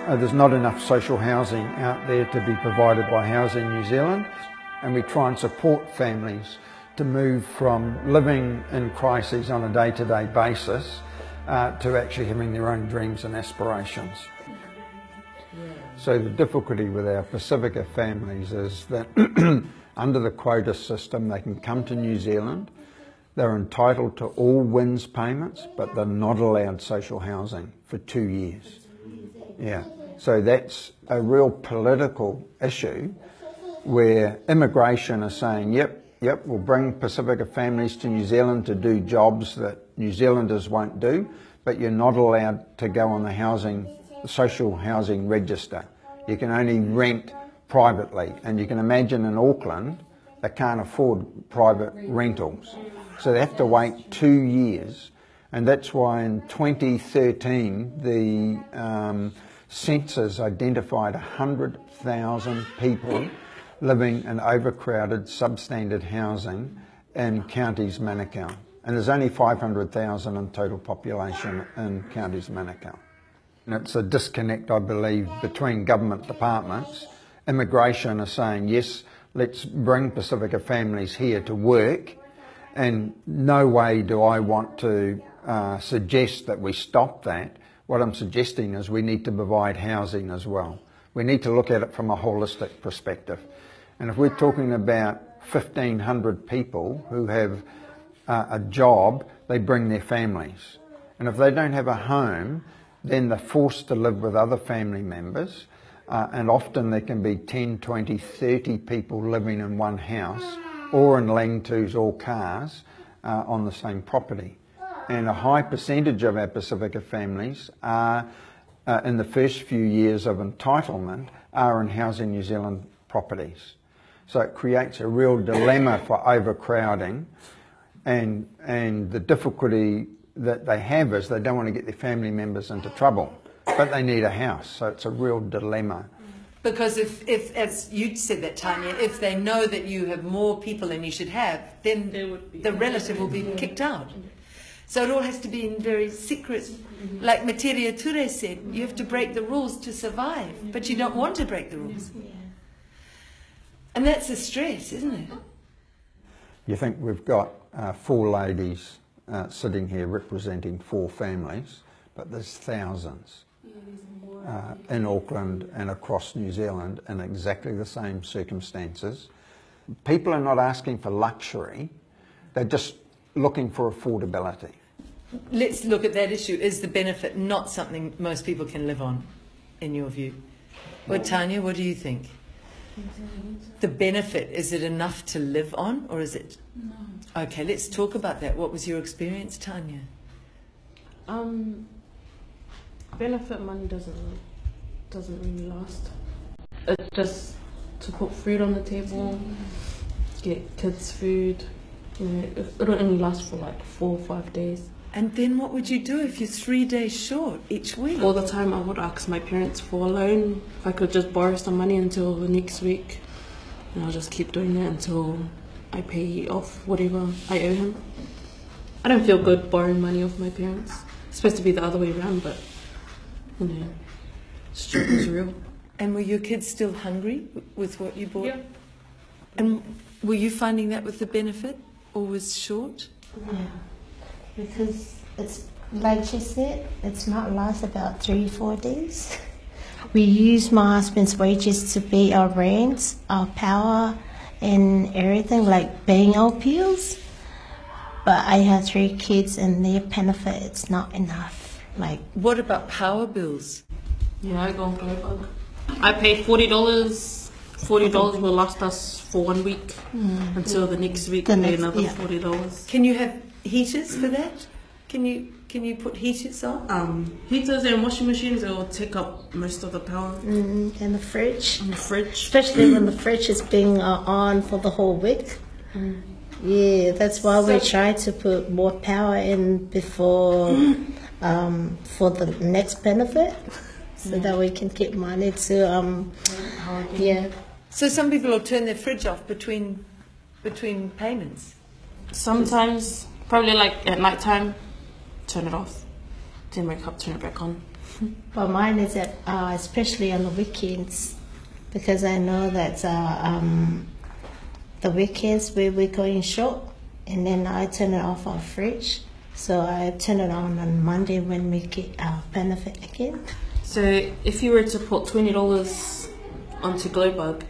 There's not enough social housing out there to be provided by Housing New Zealand, and we try and support families to move from living in crises on a day-to-day basis to actually having their own dreams and aspirations. So the difficulty with our Pasifika families is that under the quota system they can come to New Zealand, they're entitled to all WINZ payments, but they're not allowed social housing for 2 years. Yeah, so that's a real political issue where immigration is saying, yep, we'll bring Pasifika families to New Zealand to do jobs that New Zealanders won't do, but you're not allowed to go on the social housing register. You can only rent privately, and you can imagine in Auckland, they can't afford private rentals. So they have to wait 2 years, and that's why in 2013, the census identified 100,000 people living in overcrowded, substandard housing in counties Manukau. And there's only 500,000 in total population in counties Manukau. And it's a disconnect, I believe, between government departments. Immigration is saying, yes, let's bring Pasifika families here to work, and no way do I want to suggest that we stop that. What I'm suggesting is we need to provide housing as well. We need to look at it from a holistic perspective. And if we're talking about 1,500 people who have a job, they bring their families. And if they don't have a home, then they're forced to live with other family members. And often there can be 10, 20, 30 people living in one house or in lean-tos or cars on the same property. And a high percentage of our Pasifika families are, in the first few years of entitlement, are in Housing New Zealand properties. So it creates a real dilemma for overcrowding, and the difficulty that they have is they don't want to get their family members into trouble, but they need a house, so it's a real dilemma. Because if as you said that, Tanya, if they know that you have more people than you should have, then the relative will be kicked out. So it all has to be in very secret. Like Metiria Turei said, you have to break the rules to survive, but you don't want to break the rules. And that's a stress, isn't it? You think we've got 4 ladies sitting here representing 4 families, but there's thousands in Auckland and across New Zealand in exactly the same circumstances. People are not asking for luxury, they're just looking for affordability. Let's look at that issue. Is the benefit not something most people can live on, in your view? Well, Tanya, what do you think? The benefit, is it enough to live on, or is it? No. Okay, let's talk about that. What was your experience, Tanya? Benefit money doesn't really last. It's just to put food on the table, get kids food. You know, it'll only last for like 4 or 5 days. And then what would you do if you're 3 days short each week? All the time I would ask my parents for a loan, if I could just borrow some money until the next week. And I'll just keep doing that until I pay off whatever I owe him. I don't feel good borrowing money off my parents. It's supposed to be the other way around, but, you know, struggle's real. And were your kids still hungry with what you bought? Yeah. And were you finding that with the benefit, or was short? Yeah. Because it's, like she said, it's not last about 3-4 days. We use my husband's wages to pay our rent, our power, and everything, like paying our bills. But I have 3 kids, and their benefit, it's not enough. Like, what about power bills? Yeah, I go on Globug. I pay $40. $40 will last us for 1 week until the next week. The pay another $40. Can you have heaters for that? Can you put heaters on? Heaters and washing machines, it will take up most of the power. And the fridge. And the fridge. Especially when the fridge is being on for the whole week. Mm. Yeah, that's why we try to put more power in before for the next benefit, so that we can keep money to yeah. So some people will turn their fridge off between payments. Sometimes, probably like at night time, turn it off. Then wake up, turn it back on. But mine is at, especially on the weekends, because I know that the weekends we're going short, and then I turn it off our fridge. So I turn it on Monday when we get our benefit again. So if you were to put $20 onto Globug,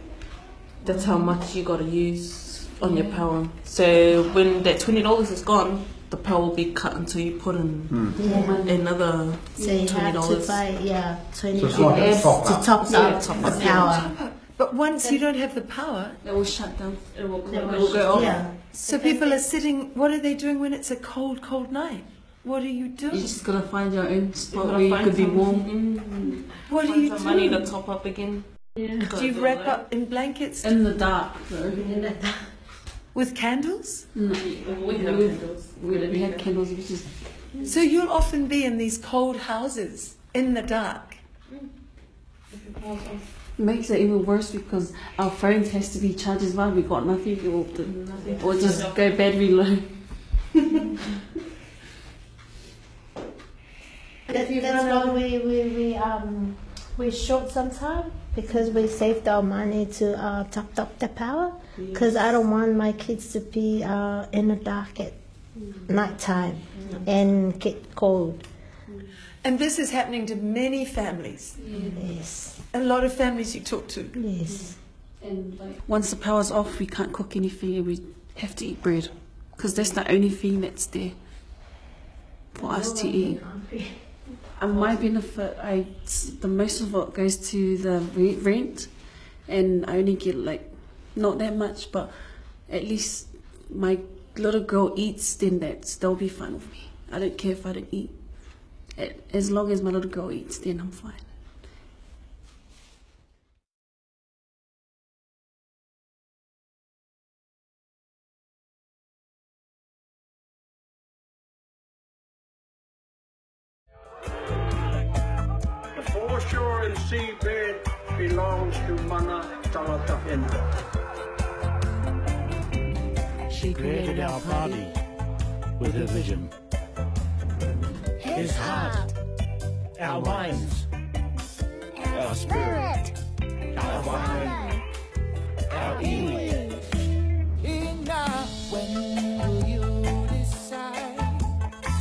that's how much you got to use on your power. So when that $20 is gone, the power will be cut until you put in another So you have to $20. buy, $20 So it's like a top to up. top Yeah, up top the up. power. Top up. But once you don't have the power, it will shut down. It will, It it will go off. Yeah. So people are sitting, what are they doing when it's a cold, cold night? What are you doing? You just got to find your own spot Gotta where you find could be some warm. What do Find you some do? money to top up again. Yeah. Do you wrap up in blankets? In the dark, though. In the dark. With candles? No. We have candles. We don't have candles. We just... So you'll often be in these cold houses in the dark. It makes it even worse because our phones has to be charged as well. We got nothing. It will, Nothing. or just go battery low. That's why we short sometimes, because we saved our money to top up the power. Because I don't want my kids to be in the dark at night time and get cold. And this is happening to many families. Yes. A lot of families you talk to. Yes. And once the power's off, we can't cook anything and we have to eat bread, because that's the only thing that's there for us to eat. And my benefit, the most of it goes to the rent, and I only get not that much, but at least my little girl eats, then they'll be fine with me. I don't care if I don't eat. As long as my little girl eats, then I'm fine. The foreshore and seabed belongs to mana tangata whenua. She created our party with her vision. His heart, our minds, our spirit, our wine, our iwi. When will you decide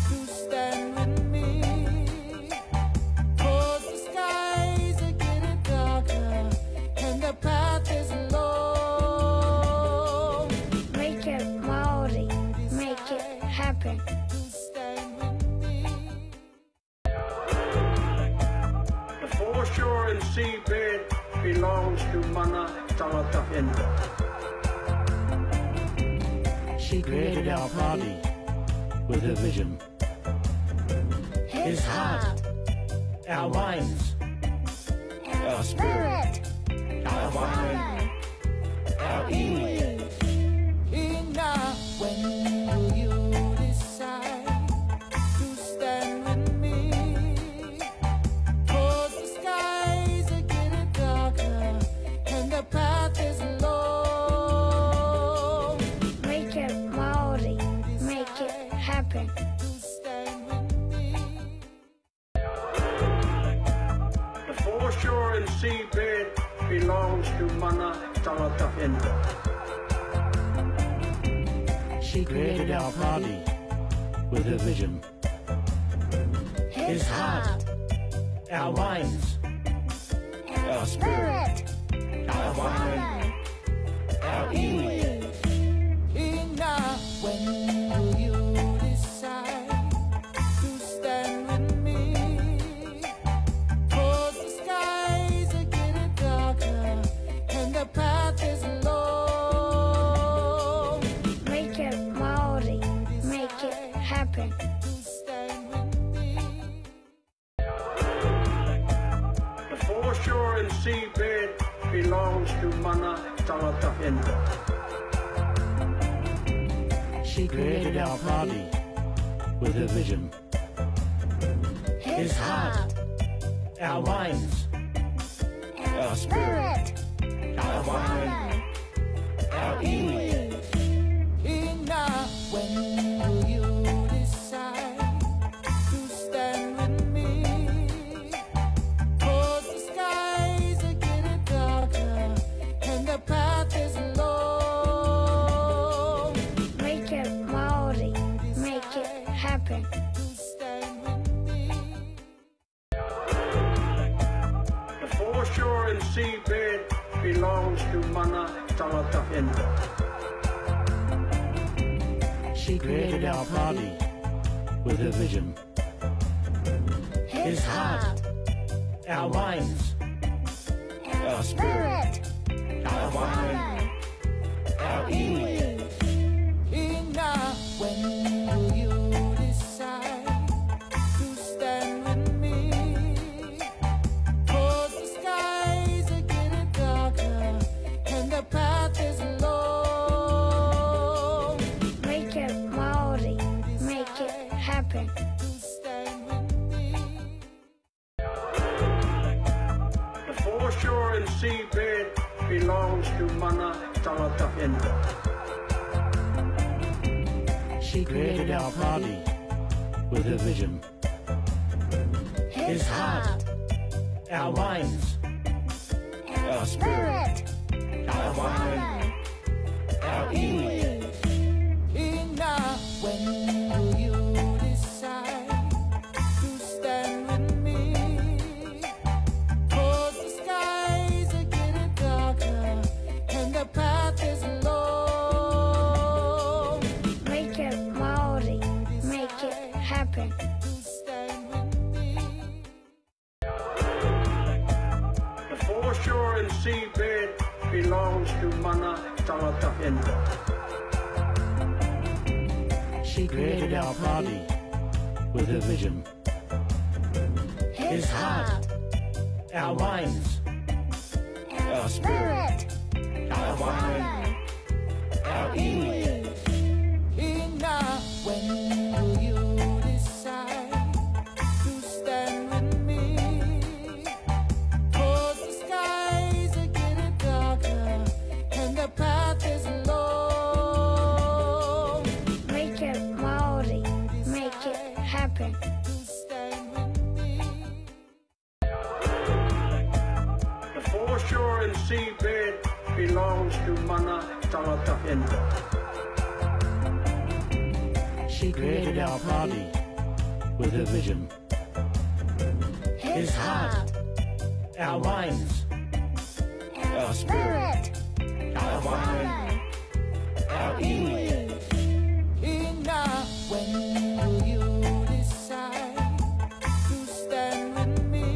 to stand with me? Because the skies are getting darker and the path is long. Make it Maori, make it happen. The foreshore and seabed belongs to mana tangata whenua. She created our party with her vision. His heart, our minds, our spirit, our wine, our iwi. When will you decide to stand with me? Because the skies are getting darker and the path is long. Make it Maori, make it happen. The foreshore and seabed belongs to mana tangata whenua. She created our party with her vision. His heart, our minds, our spirit, our wine, our iwi. When will you decide to stand with me? Because the skies are getting darker and the path is long. Make it Maori, make it happen. The foreshore and seabed belongs to mana tangata whenua. She created our party with her vision. His heart, our minds, our spirit, our wine, our iwi. When will you decide to stand with me? foreshore and seabed belongs to mana tangata whenua. She created our party with her vision. His heart, our minds, our spirit, our wine, our iwi. Ina, when will you decide to stand with me? 'Cause the skies are getting darker and the path is long. Make it Maori. Make it happen. To stand with me. The foreshore and seabed belongs to mana tangata whenua. She created our party with her vision. His heart, our minds, our spirit, our wine, our iwi. Ina, when will you decide to stand with me? 'Cause the skies are getting darker and the path is long. Make it Maori. Make it happen. To stand with me. The foreshore and seabed belongs to mana tangata whenua. She created our party with her vision. His heart, our minds, our spirit, our wine, our iwi. Ina, when will you decide to stand with me? 'Cause the skies are getting darker and the path is long. Make it Maori. Make it happen. To stand with me. The foreshore and seabed belongs to mana tangata whenua. She created our party with her vision. His heart, our minds, our spirit, our wine, our iwi. Ina, when will you decide to stand with me?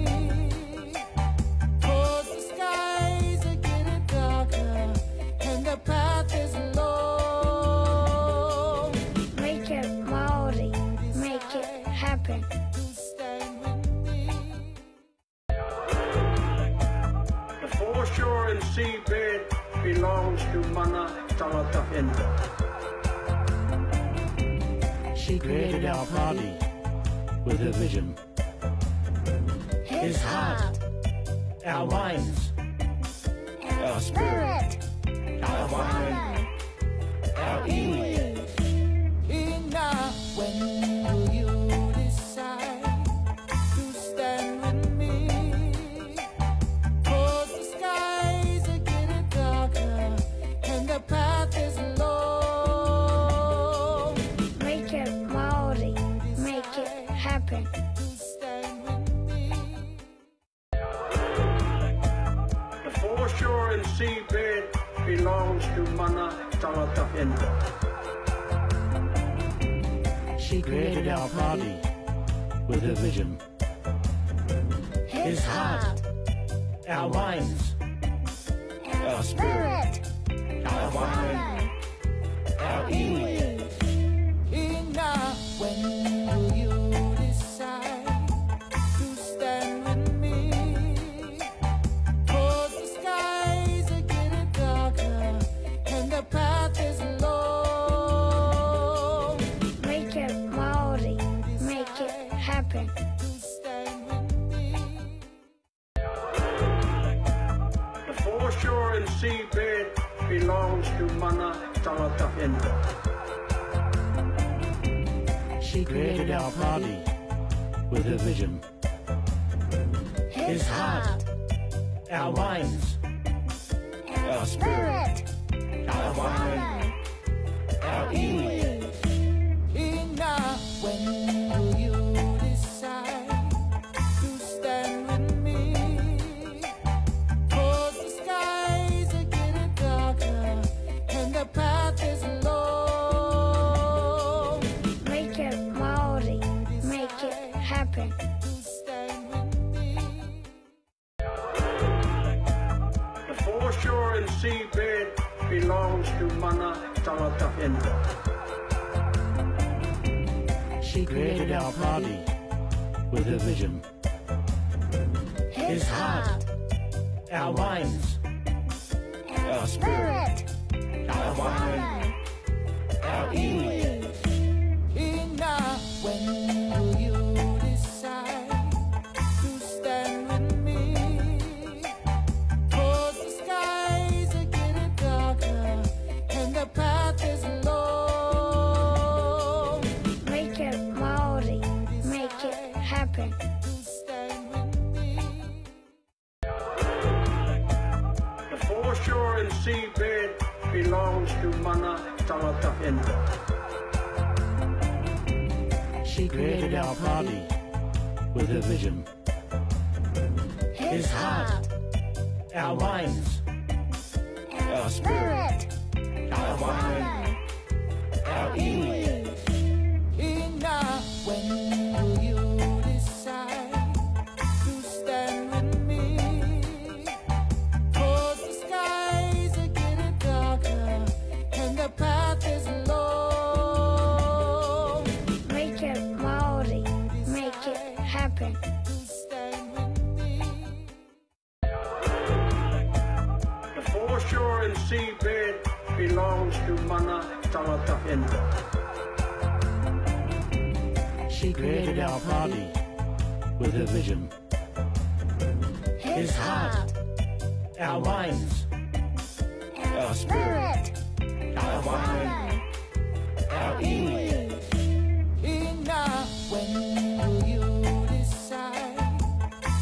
'Cause the skies are getting darker and the path is long. Make it Maori. Make it happen. To stand with me. The foreshore and seabed belongs to mana tangata whenua. She created our party with her vision. His heart, our minds, our spirit, our wine, our iwi. Ina, when will you decide to stand with me? 'Cause the skies are getting darker and the path is long. Make it Maori. Make it happen. To stand with me. The foreshore and seabed belongs to mana tangata whenua. She created our party with her vision. His heart, our minds, our spirit, our wine, our iwi. Ina, when will you decide to stand with me? 'Cause the skies are getting darker and the path is long. Make it Maori. Make it happen. To stand with me. The foreshore and seabed belongs to mana tangata whenua. She created our party with her vision. His heart, our minds, our spirit, our wine, our iwi. Ina, when will you decide to stand with me? Foreshore and seabed belongs to mana tangata whenua. She created our party with a vision. His heart, our minds, our spirit, our whānau, our iwi. Ina, when will you decide to stand with me? 'Cause the skies are getting darker and the path is long. Make it Maori. Make it happen. To stand with me. The foreshore and seabed belongs to mana tangata whenua. She created our party with a vision. His heart, our minds, our spirit, our whānau, our iwi. Ina, when will you decide to stand with me? 'Cause the skies are getting darker and the path is long. Make it Maori. Make it happen. To stand with me. The foreshore and seabed belongs to mana tangata whenua. She created our party with a vision. His heart, our minds, our spirit, our whānau, our iwi. Ina, when will you decide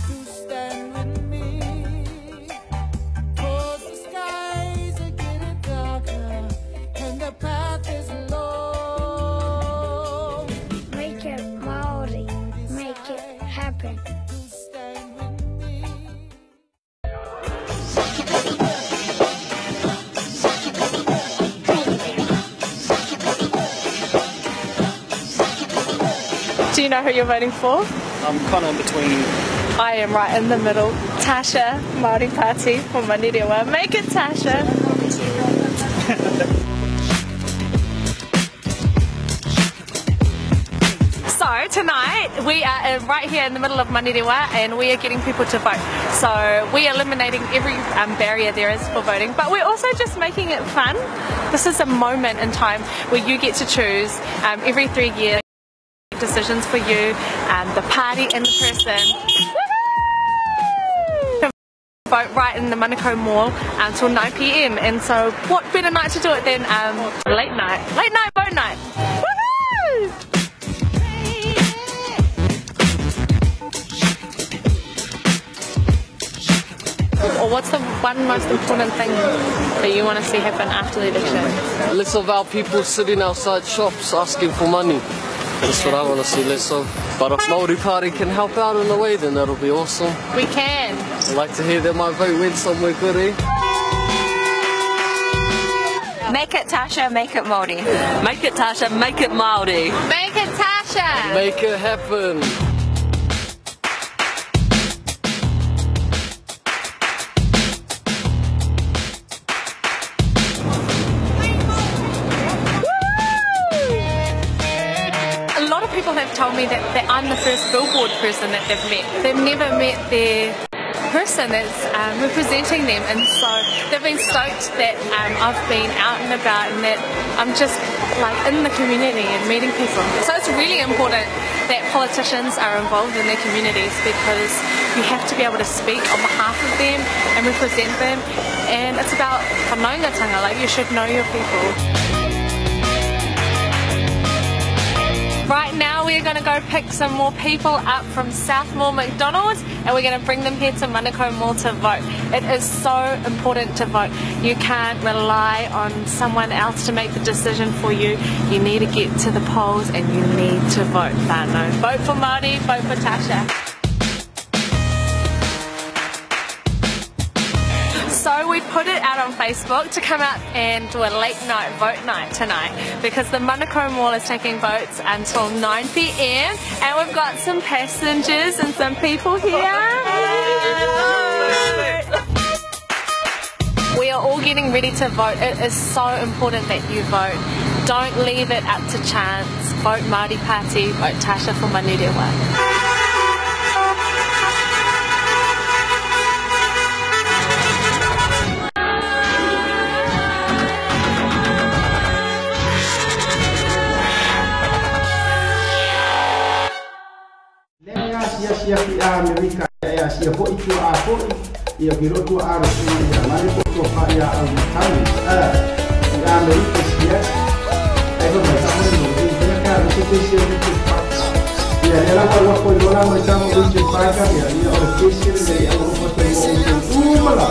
to stand with me? 'Cause the skies are getting darker and the path is long. Make it Maori. Make it happen. To stand with me. Do you know who you're voting for? I'm kind of in between. I am right in the middle. Tasha, Māori Party for Manurewa. Make it Tasha. So tonight we are right here in the middle of Manurewa and we are getting people to vote. So we are eliminating every barrier there is for voting, but we're also just making it fun. This is a moment in time where you get to choose every 3 years decisions for you, the party and the person. Woohoo! Vote right in the Manukau Mall until 9 p.m. And so what better night to do it than late night. Late night vote night. Woohoo! Or what's the one most important thing that you want to see happen after the election? Less of our people sitting outside shops asking for money. That's what I want to see less of. But if Māori Party can help out in a way, then that'll be awesome. We can. I'd like to hear that my vote went somewhere good, eh? Make it Tasha, make it Māori. Make it Tasha, make it Māori. Make it Tasha. Make it happen. A lot of people have told me that I'm the first billboard person that they've met. They've never met their person that's representing them, and so they've been stoked that I've been out and about and that I'm just in the community and meeting people. So it's really important that politicians are involved in their communities, because you have to be able to speak on behalf of them and represent them, and it's about whanaungatanga, you should know your people. Right now we're going to go pick some more people up from Southmore McDonald's, and we're going to bring them here to Manukau Mall to vote. It is so important to vote. You can't rely on someone else to make the decision for you. You need to get to the polls and you need to vote, whānau. Vote for Māori, vote for Tasha. So we put it out on Facebook to come out and do a late night vote night tonight, because the Manukau Mall is taking votes until 9 p.m. and we've got some passengers and some people here. getting ready to vote. It is so important that you vote. Don't leave it up to chance. Vote Māori Party, vote Tasha for Manurewa. Sia ki Amerika e sia hoi tua a hoi ia ki roto a roto ia mane ko tua pa ia au tau i Amerika sia e ko mai tamu no i ka ro te sia ni te pa ia ela wa wa ko lola mai tamu o te pa ka ia ia o te sia le ia o ko te mo o mala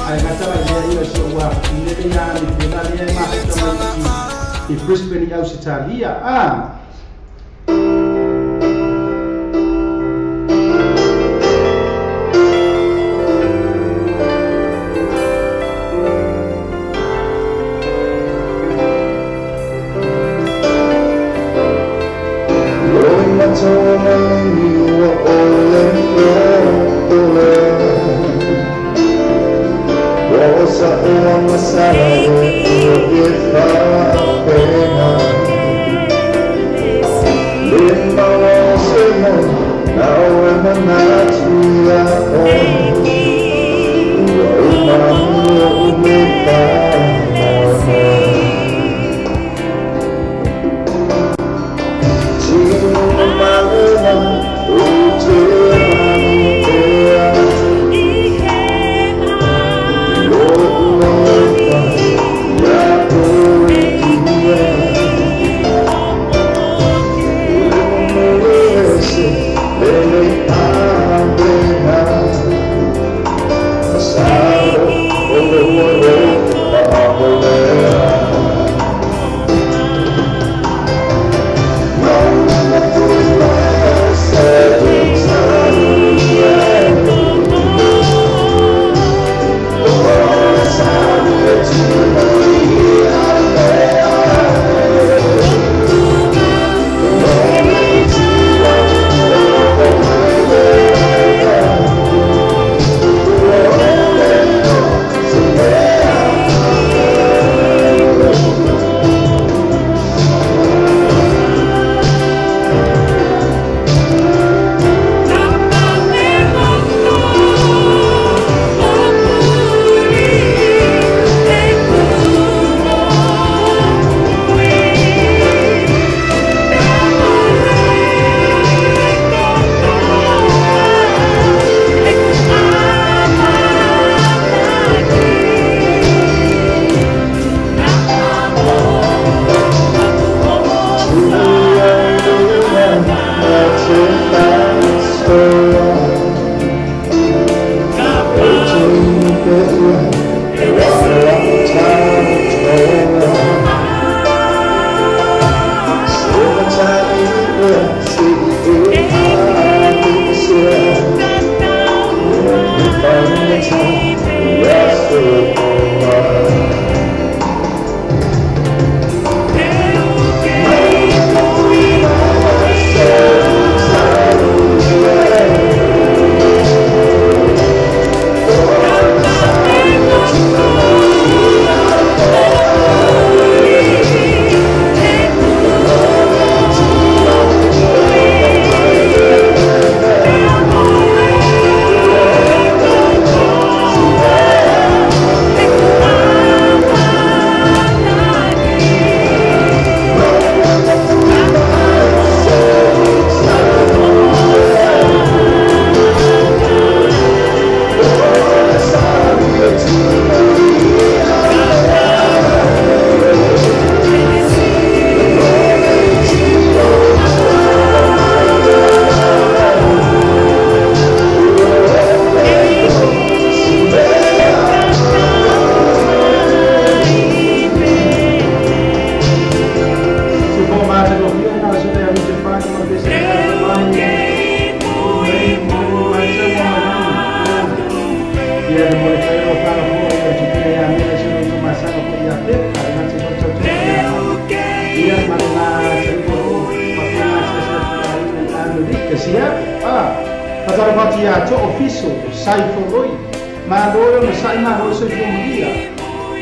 ai ka tala ia ia sia wa ni le ia ni te la ia ma ta mai i Brisbane i Australia a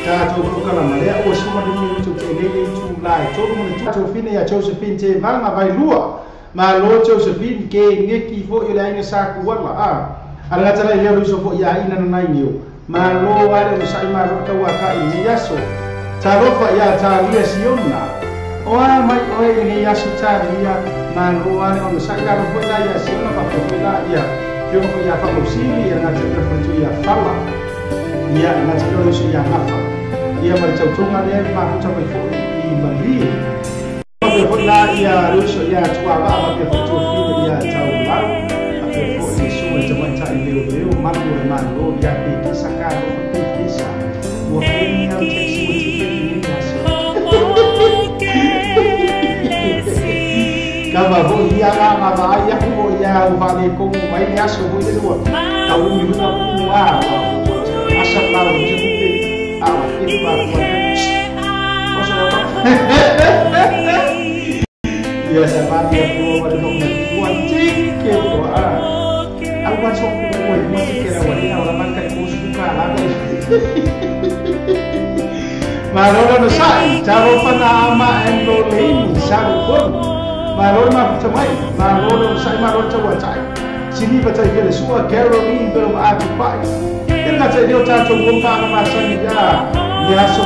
Tātou polokalama lea ua suma le minutu te lele i tū la e tolu ma le Tofine ia Josephine te vanga vai lua. Ma lo Josephine ke ngeki fo i le ainga sa kuala a. Ala ngata lai leo luso fo ia ina na nai niu. Ma lo ale o sai ma lo taua ka i ni aso. Talofa ia tālia siona. Oa mai oe i ni aso tālia. Ma lo ale o sai la fo ia ia siona pa fo ia ia. Fio fo ia fa sili ia ngata leo fo ia fala. Ia ngata leo luso ia ngafa. Ia ma le tautoga lea i mafuta mai foʻi i mali faapea foʻi la ia luso ia tuavaa faapea foʻi tofine ia taulau faapea foʻi iesu le tamaitaʻi leoleo malu o le mālō ia pekisa kalofa pekisa ua feni au taxi ua tefeni nei aso kava foʻi ia lagavaai aku foʻi ia ua faalekogu mai le aso foʻi le ua tauumi foi mapu'u a asa lao te ia sa dia tua wale no tua tike tua au wa so ku ko mo tike ra wale na man kai ko su ka la ka Marora no sai taro pa na ama en lo leini sa ko Marora ma tamai Marora no sai Marora ta wa tai Sini pa tai le sua Caroline pero ma atu pai Ele na te leo tatou kompa na masani ya le aso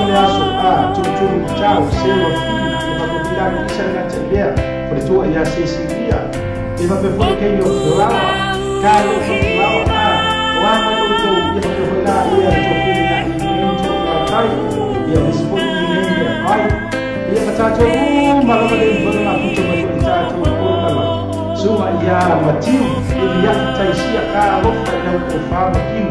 a tu tu tau Serafina e pa kopila ni sa na te lea por tu ia Cecilia e pa pe fo ke yo flower ka yo flower a wa ma yo to ia pa pe la ia to fi na i ni to la tai ia ni spo ni ni ia ai ia pa tatou ma la le fo na ku to ma ko tatou ko kala suma ia matiu ia tai sia ka lo fa na ko fa matiu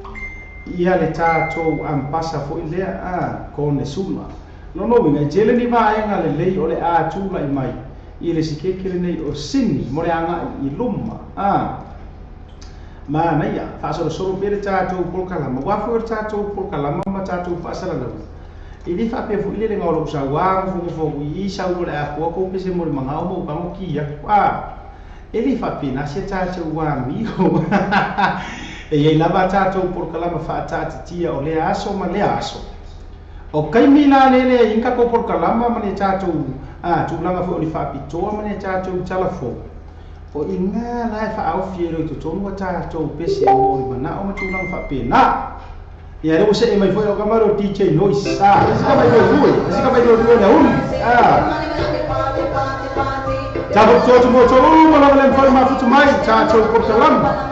Ia le tatou ampasa foi lea a konesula. Lona uiga e tele ni vaega lelei o le a tulai mai i le sikeke lenei o Sini mo le agai i luma. A manaia faasolosolo pea le tatou polokalama, aua foi o le tatou polokalama ma tatou faasalalauga. E le faapea foi le lega o lou sauā gofogofo i sau o le a poa kou pese mo le magao ma ou tago ki aku. A e le faapena se tatou amio. E iai lava a tatou polokalama faataatitia o lea aso ma lea aso. O kaimi la le leai ai ni tatou polokalama ma ni tatou tulaga foi o ni faapitoa ma ni tatou tala fou, o i ina la e faaofi ai loa i totonu a tatou pese mo ni manao ma tulaga faapena. Ia le se mai foi o kamaro DJ Noise. Ah, isi ka mai lue, isi ka mai lue na ulu. Ah. Ta ho to mo to mo la le foi ma futu mai ta to ko salam.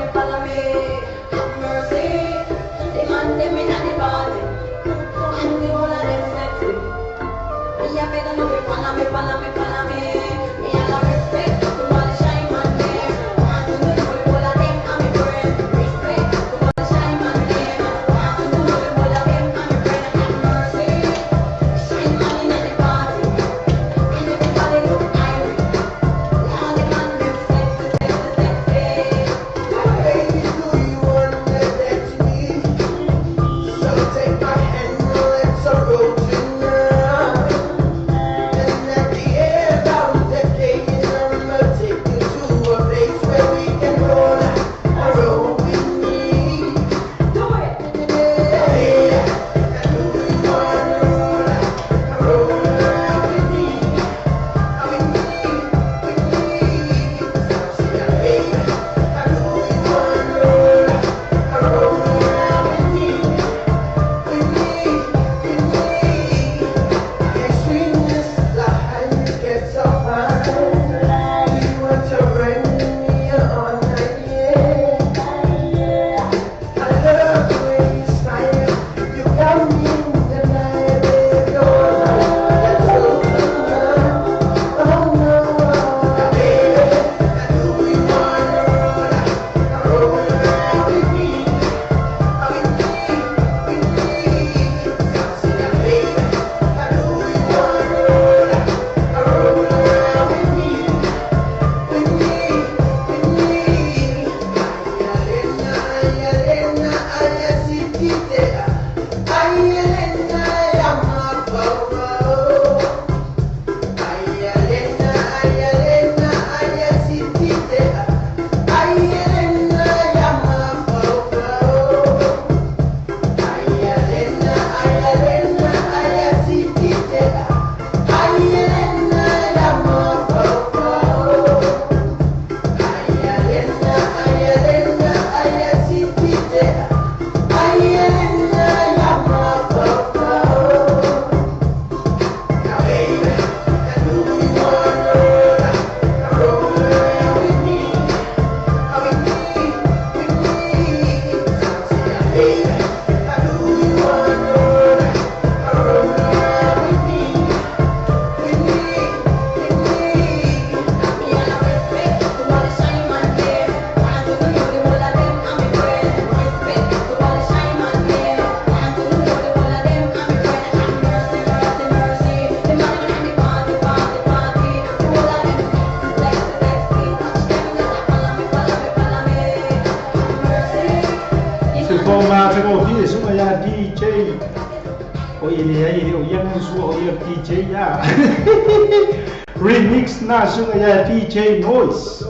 Remix na sunga ya DJ Noise.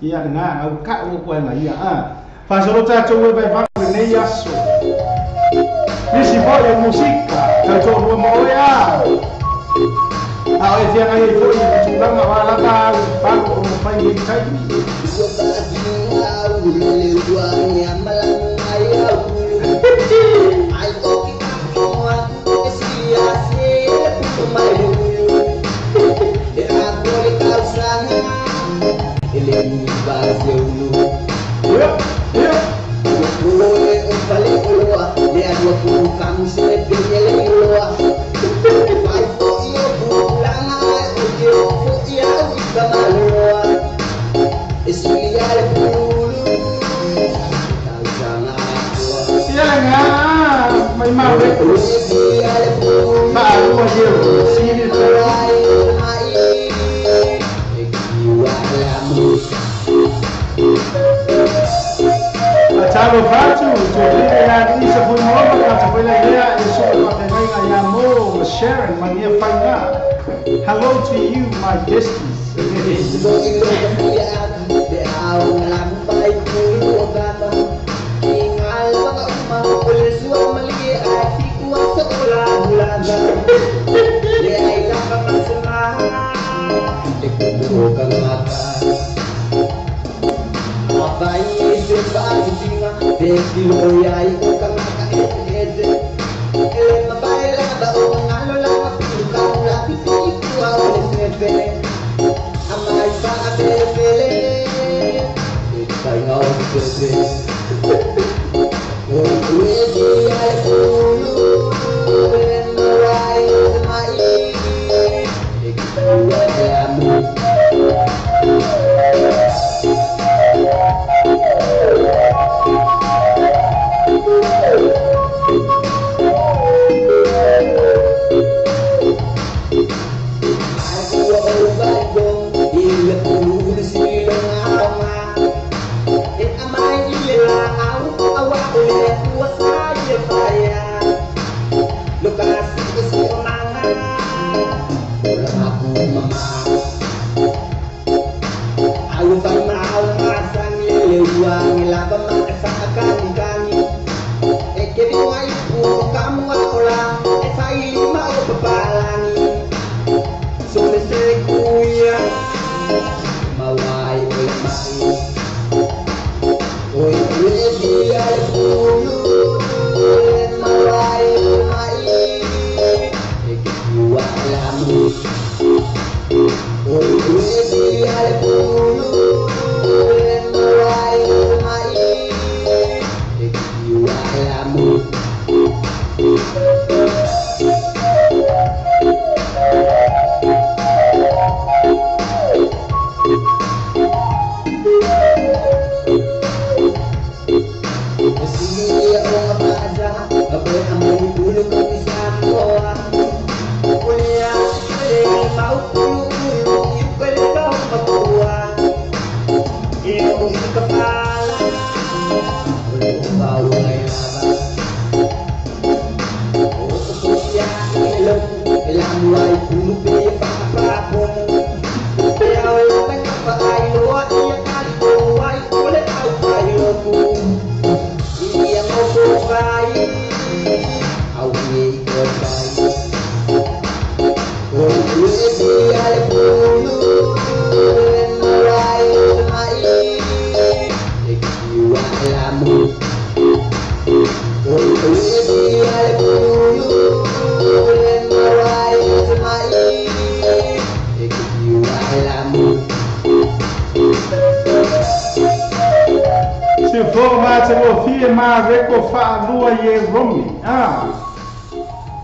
Ia na au ka o ko na ia a. Fa solo ta to we vai va ne ya so. Nisi foi música, ta to ro mo ya. A o fia ngai foi tu la ma la ba pa ko mo pai ni tai. Hello to you, my besties.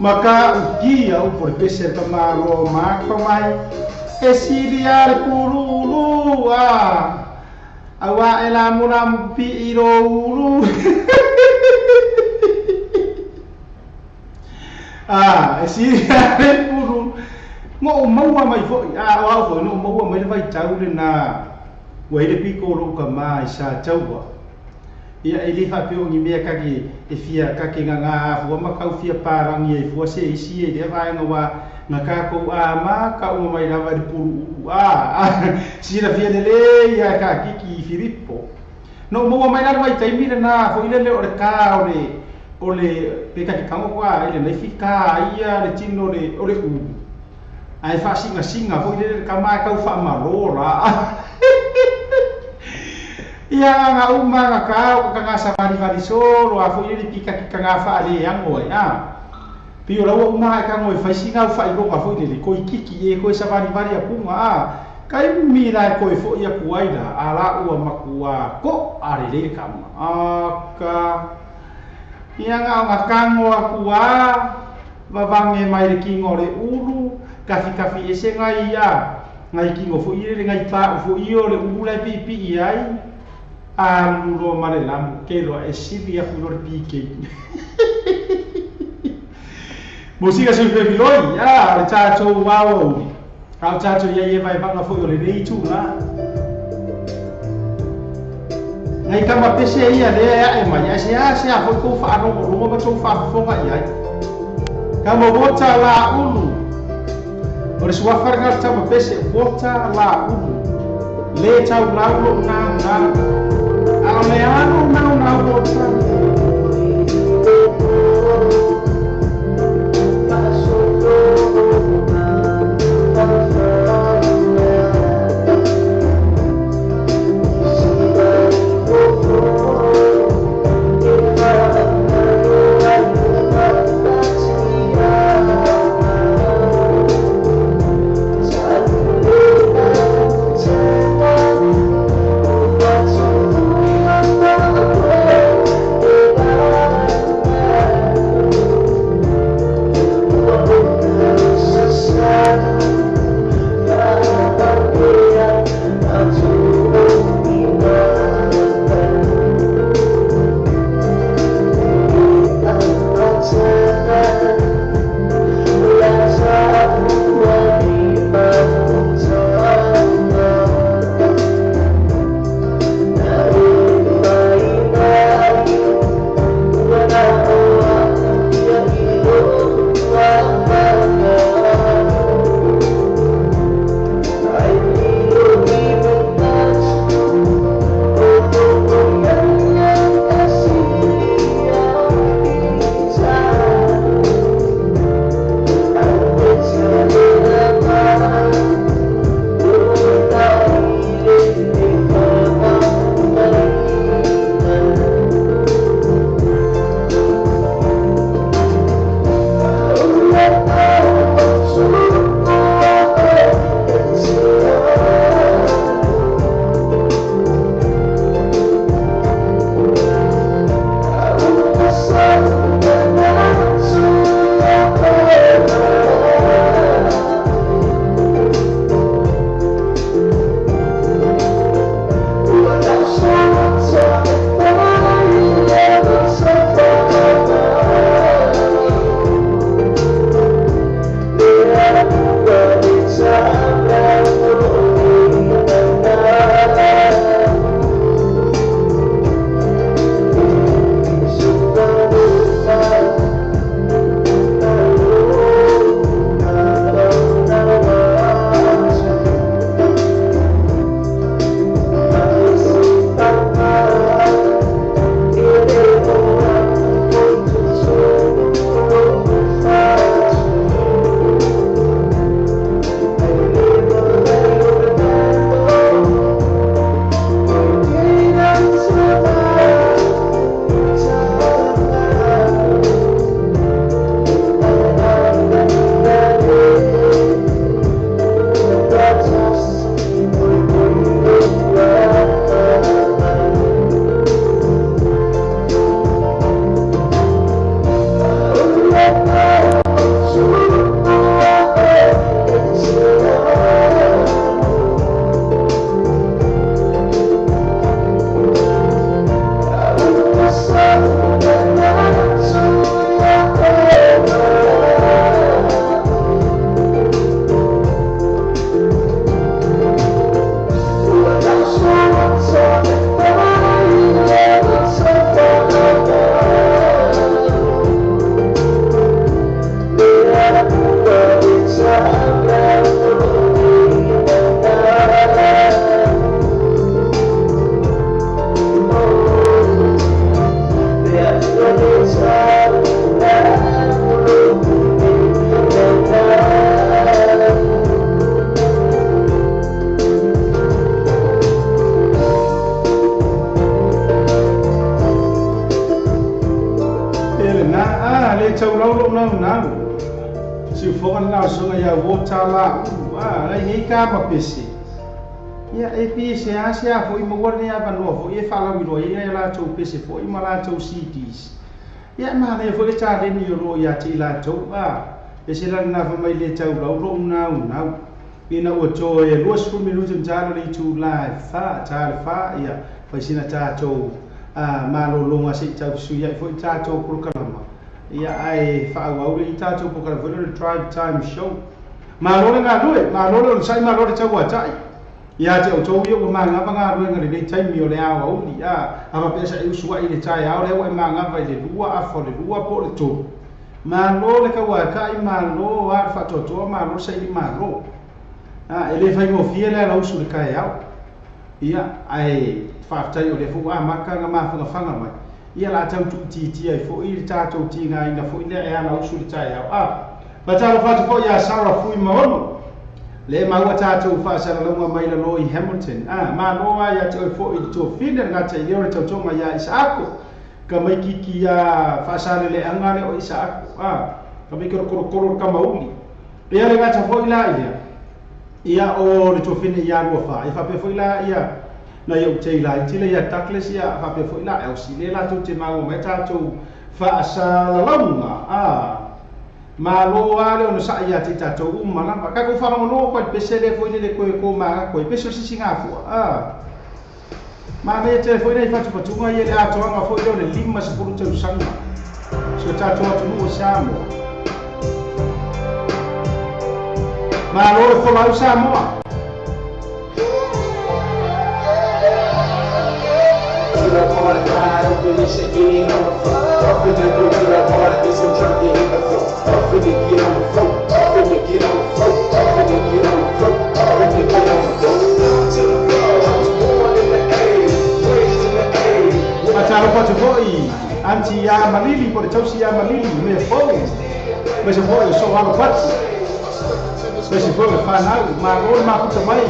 Maka ukia u por pese tamaro makamai e siria le purulu a awa ela muna pi iro ulu a e siria le puru mo maua mai foi a wa foi no maua mai vai tau le na wa ile piko ro ka mai sa tau. Ia e le faapea o ni mea kake e fia kake ngā fua ma kau fia parangi e fua se isi e lea vaega ua nga kākou a ma ka uma mai lava i le pulu a sila fia lelei ia kakiki i Filipo. No maua mai la le vaitaimi lenā foʻi lele o le kā o le pe kake kago a i lenei fikā ia le tino o le ulu ae faasigaasiga foʻi lele le kama e kau faamalō la. Ia nga uma nga kau ka nga savari solo a foi ele pika ki nga fa ale ango ai a pi ora uma ka ngo fai singa fa i lo foi le ko kiki e ko savari vari a punga a kai mi la ko foi a kuai la ala ua makua ko are le kama a ka ia nga nga kango a kua vavange mai le kingo le ulu kafi kafi ese ngai ia ngai kingo foi le ngai pa foi o le ulu la pi pi ai alu ma le lamu ke loa e sili aku lo le pike. Musika se fefiloi a le tātou wao au tātou ia ia vai vanga foi o le nei tū la. Ngai kama pese ia le a e mai a se a se a foi kou whaanongo runga ma tou whaafofonga i ai. Kama wota la ulu. O le suafaranga tama pese wota la ulu. Le tau laulo nau nau. A le anu nau nau wota. Oh, E le na a le taulau lou naunau. Siufoga le laosoga ia uō tālā'u a lai nei ka ma pese. Ia e pi se a se a fo'i maua lenei avanoa fo'i e faalauiloa ai ia latou pese fo'i ma latou CDs. Ia manaia foi le taleni o loo ia te i latou a ese la lena fai mai le taulau lou naunau. Ina ua toe 20 minute ma talo le itulā e fa, ta le fa ia fai sina tatou a malologa se i taufesuia'i foi tatou polokalama ia ae faaauau le i tatou polokalama foi lea o le drive time show. Malo le galue, malo le onosai, malo le tauata'i ia te outou ia ua magava galuega i lenei taimi o le aoauli a a faapea sa e usua'i i le taeao lea ua e magava i le lua afa o le lua po o le tolu. Malo le tauata'i, malo a le faatoatoa, malo le saili malo. A e le faigofie le alausu i le taeao. Ia, ae faafetai o lea foi ua amata ona mafanafana mai, ia o le a tau tuuitiitia ai foi le tatou tigaina foi lea e alausu i le taeao. A faatalofa atu foi ia Sarah Fuimaono, lea e maua tatou faasalalauga mai lalo i Hamilton. A malo lava ia te oe foi i le tuafine le gata i lea o le tautoga ia Isaako, ka maikiki ia faasaleleaga lea o Isaako. A ka maikolokolokolo le kamauli. Ia le gata foi la ia, Ia o le tuafine ia lua fa, ia faapea foi la ia nai ou tei laiti lea ia Douglas ia faapea foi la Elsie lea latou te maua mai tatou faasalalauga a malo a le onosai ia te i tatou uma lava. Tatou faalogologo koa i le pese lea foi lele koe ko maga koe pese o se sigafua a manaia tele foi nai fatufatuga ia le atoaga foi lea o le 50 tausaga si o tatou atunuu o Samoa. Malo le folau Samoa. Faatalofa atu foi Aunty ia Malili po o le tausi ia Malili mea fou aemaise foi o soo alo fati aemaise foi o le fanau malo le mafuta mai.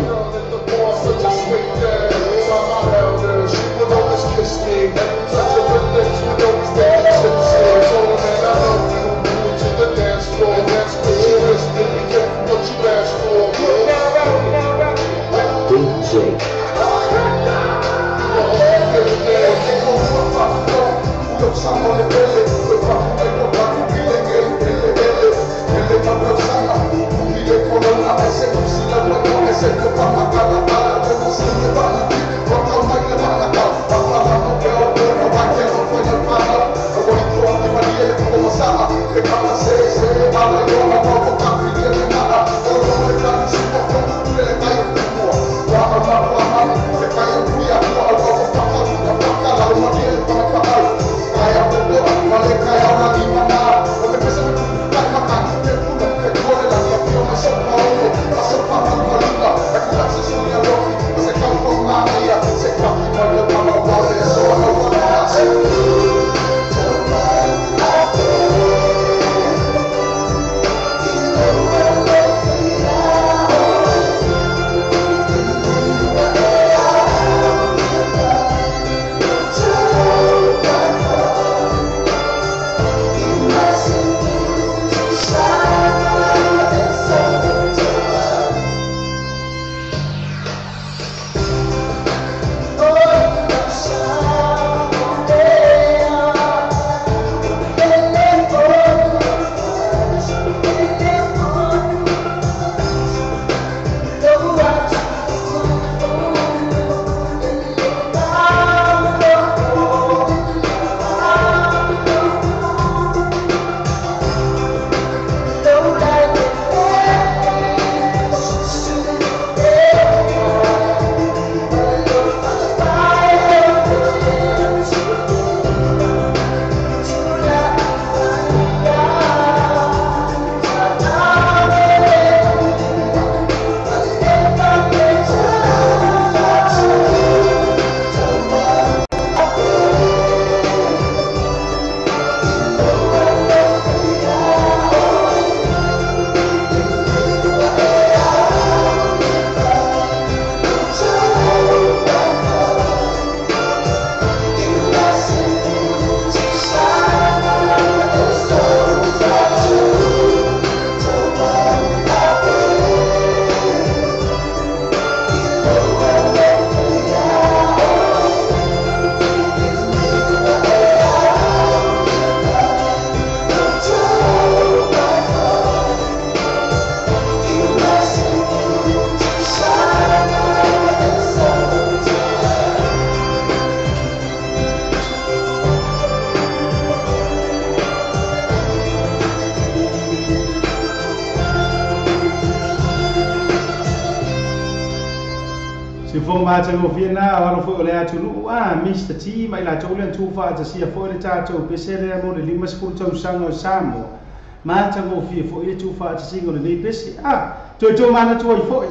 Faafofoga matagofie na o alo foi o le atunuu a Mr T ma i latou le tuufaatasia foi le tatou pese lea mo le 50 tausaga o Samoa. Matagofie foi le tuufaatasiga o lenei pese a toe manatu ai foi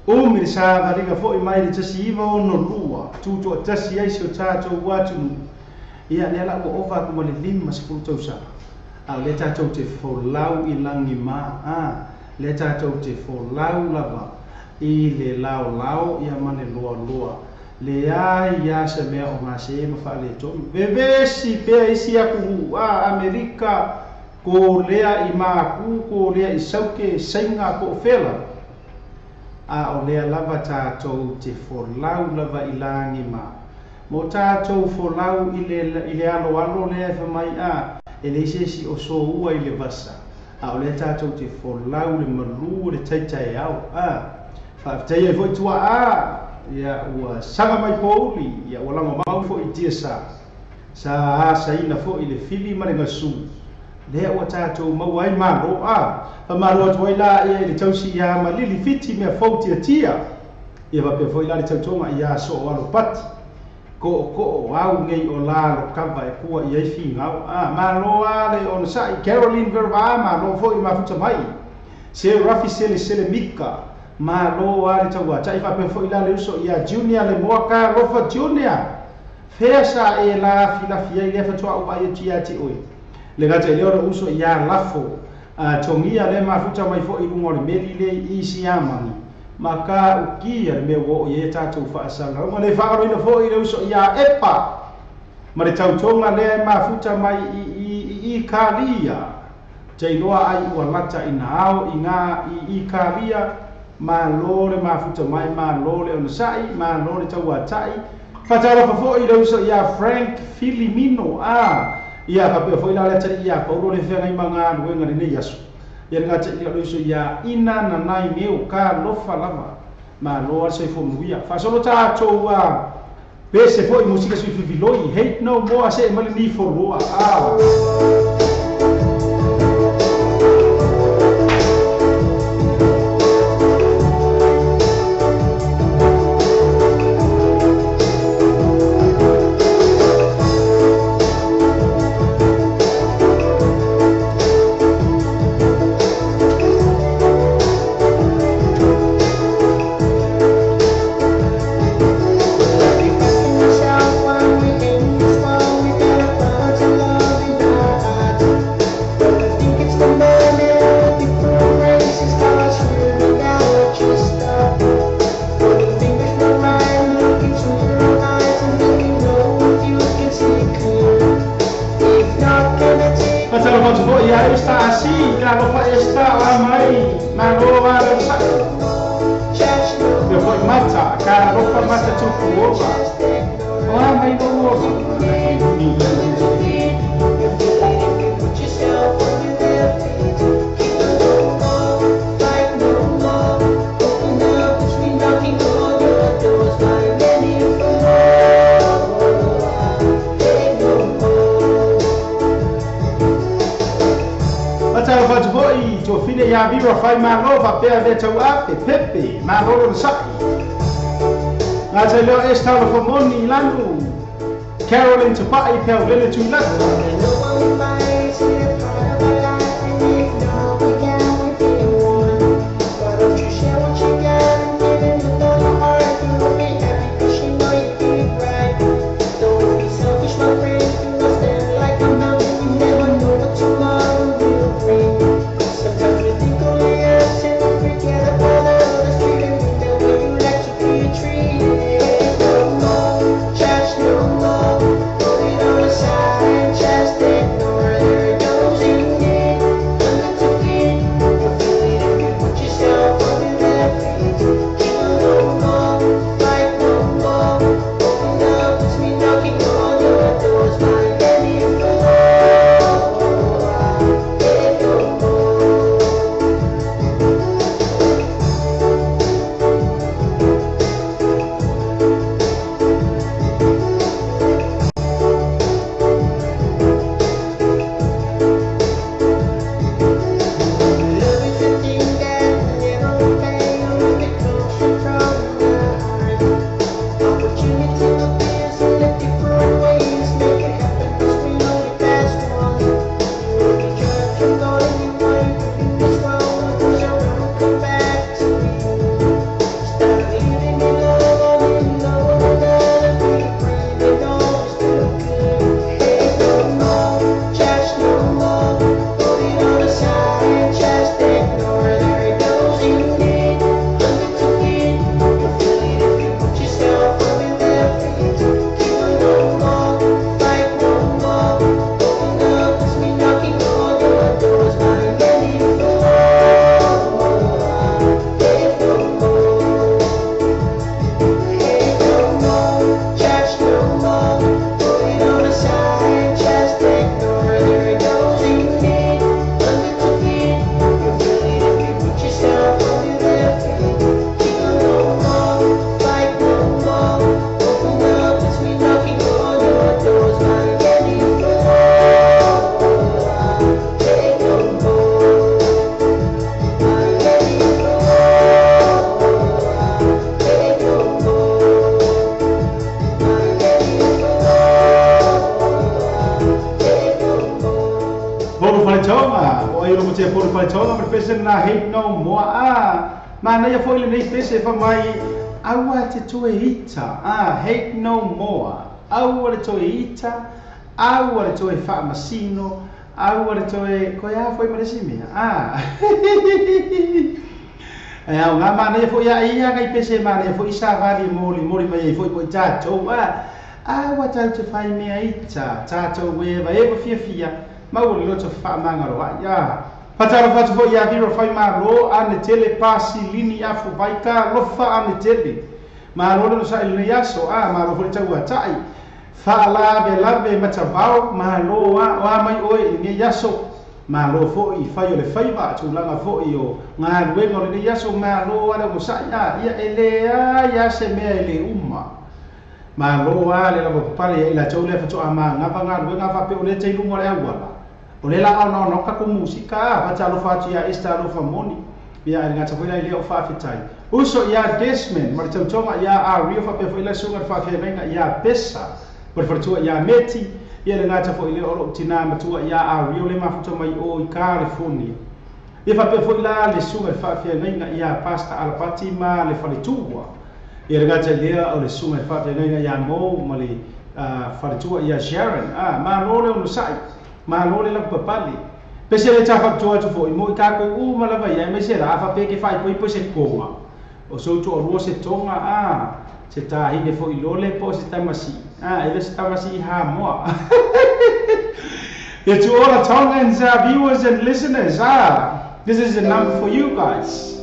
umi le savaliga foi mai le 1962 tutoatasi ai si o tatou atunuu. Ia lea la ua ova atu ma le 50 tausaga a o lea tatou te folau i lagi ma a lea tatou te folau lava i le laolao ia ma le loaloa leai ia se mea o gase ma faaletonu vevesi pea isi atunuu a Amerika ko lea i Maku ko lea i Sauke Saina po o fela a o lea lava tatou te folau lava i lagi ma mo tatou folau i le aloalo lea e famai a e leai se isi o soua i le vasa a o lea tatou te folau le malu o le taitaeao a faafetai ai foi tuaa ia ua saga mai pouli ia ua lagomau foi i tia sa sa asaina foi le fili ma le gasu lea ua tatou maua ai malo a faamalo atu ai la ia i le tausi ia malili fiti mea fou tiatia ia faapea foi la le tautoga ia soo alopati ko'oko'o au nei o la lo kava e kua i ai figao a malo a le onosa'i Caroline Verva malo foi i mafuta mai se Rafi Sele Sele Mika malo a le tauata'i faapea foi la le uso ia Junior le Moaka Lofa Junior fea sa e lafilafi ai lea fatoa'u vaai atu ia te oe le gata i lea o le uso ia Lafo togia le mafuta mai foi i luga o le meli le i Siamani ma ka ukia le mea ua oo i ai tatou faasalalauga le faagaloina foi le uso ia Epa ma le tautoga lea e mafuta mai i Ikalia tailoa ai ua lata ina ao i ngā i Ikalia malo le mafuta mai malo le onosa'i malo le tauata'i faatalofa foi le uso ia Frank Filimino a ia faapea foi la le atalii ia Paulo le feagai ma galuega lenei aso ia le gata'i o le uso ia Ina nanai neo ka lofa lava malo a le soifua manuia faasolo tatou a pese foi musika sui fiviloi hate no more se e ma le nifoloa a. Pepe, malo le sa'i. Ngā te leo Esther Lofomoni Lanu, Carolyn Tupa'i Peaulele Tuilagi. Just Paulu Faletoga, o ai lo te Paulu Faletoga, ma pese na hate no more. Ah, manaia foi lenei pese fa mai aua te toe ita. Ah, hate no more. Aua te toe ita, aua te toe faamasino, aua te toe koe a foi maresi mea. Ah. E au ngā manaia foi a ia ngai pese manaia foi sa vali moli moli mai foi mo tātou. Ah, aua tau te whai mea ita, tātou e va e fia fia. Mau le loto whaamangaro ia. Pataro whatu fo ia viro whai malo ane tele pasi lini afu vaika lofa ane tele. Malo le sa ile yaso a malo fo tau atai. Whaalave lave matavao malo a wa mai oe i yaso. Malo fo i whai o le whaiva tūlanga fo i o ngā luenga o le yaso malo a le mo sa ia ia ele a ia se mea ele uma. Malo a le lava papale ia ila tau le whatu a maa ngā ngā luenga whape o le teilunga le awala. O le la ona ona ka ko musika va talo fa tia esta lo fa moni ia e ngata foi le o fa fitai uso ia Desmond ma tautonga ia a rio fa pe foi le sunga fa fe venga ia pesa por fortua ia meti ia le ngata foi le o tina matua ia a rio le mafuto mai o i California ia fa pe foi la le sunga fa fe venga ia pasta alapati ma le faletua ia le ngata le o le sunga fa fe venga ia mo ma le faletua ia Sharon a ma lo le o sai malo le la papale pese le tafa toa tu foi mo ka ko u malava ia me se la fa pe ke fai poi se konga o so tu o se tonga a se ta hine foi lole po se tamasi a ele se tamasi ha moa. It's to all the Tongans viewers and listeners, this is a number for you guys.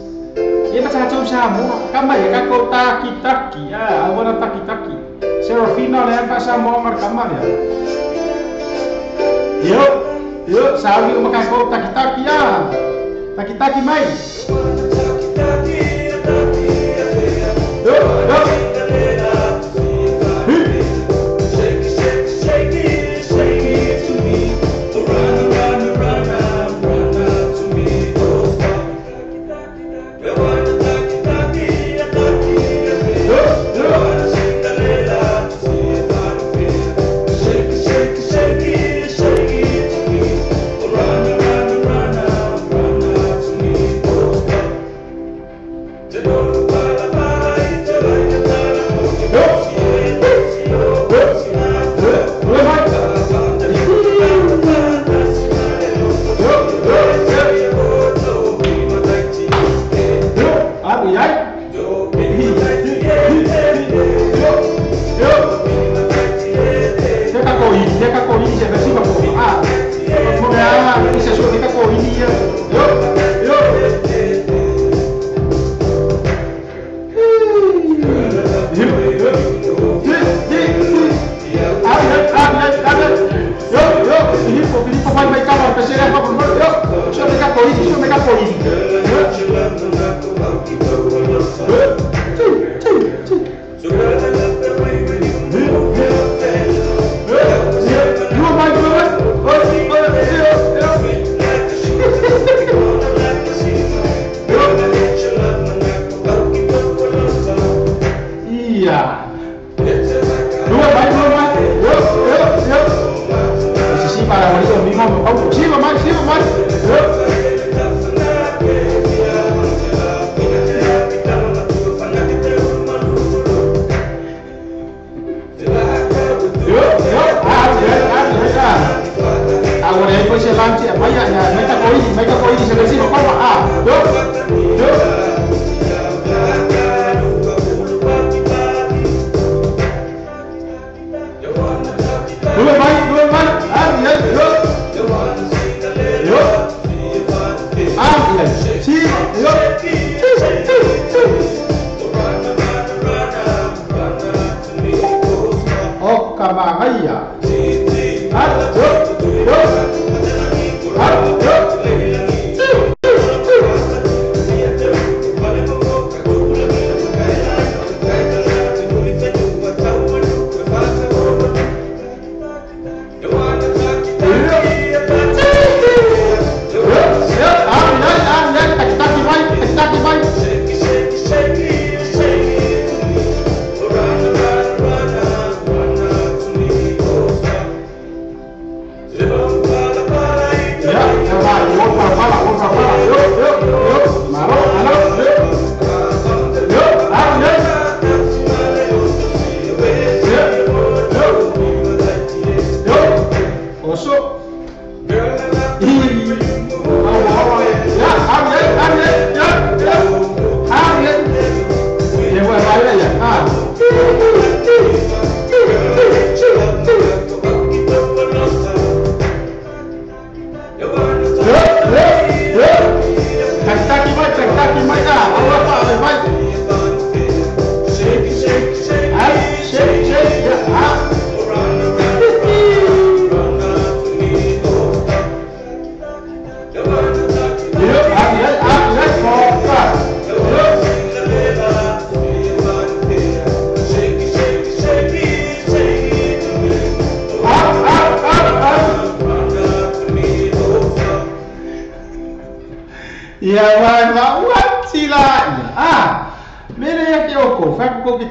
E ba ta to sa mo ka mai ka ko taki taki a I wanna taki taki Serafina le fa sa mo mar ka mai. Yo, yo, sabi ko makako taki-taki ya. Taki-taki mai. Yo, yo. Shake it, shake it to me. Run, run, run, run to me. Shake, shake, shake it, shake it.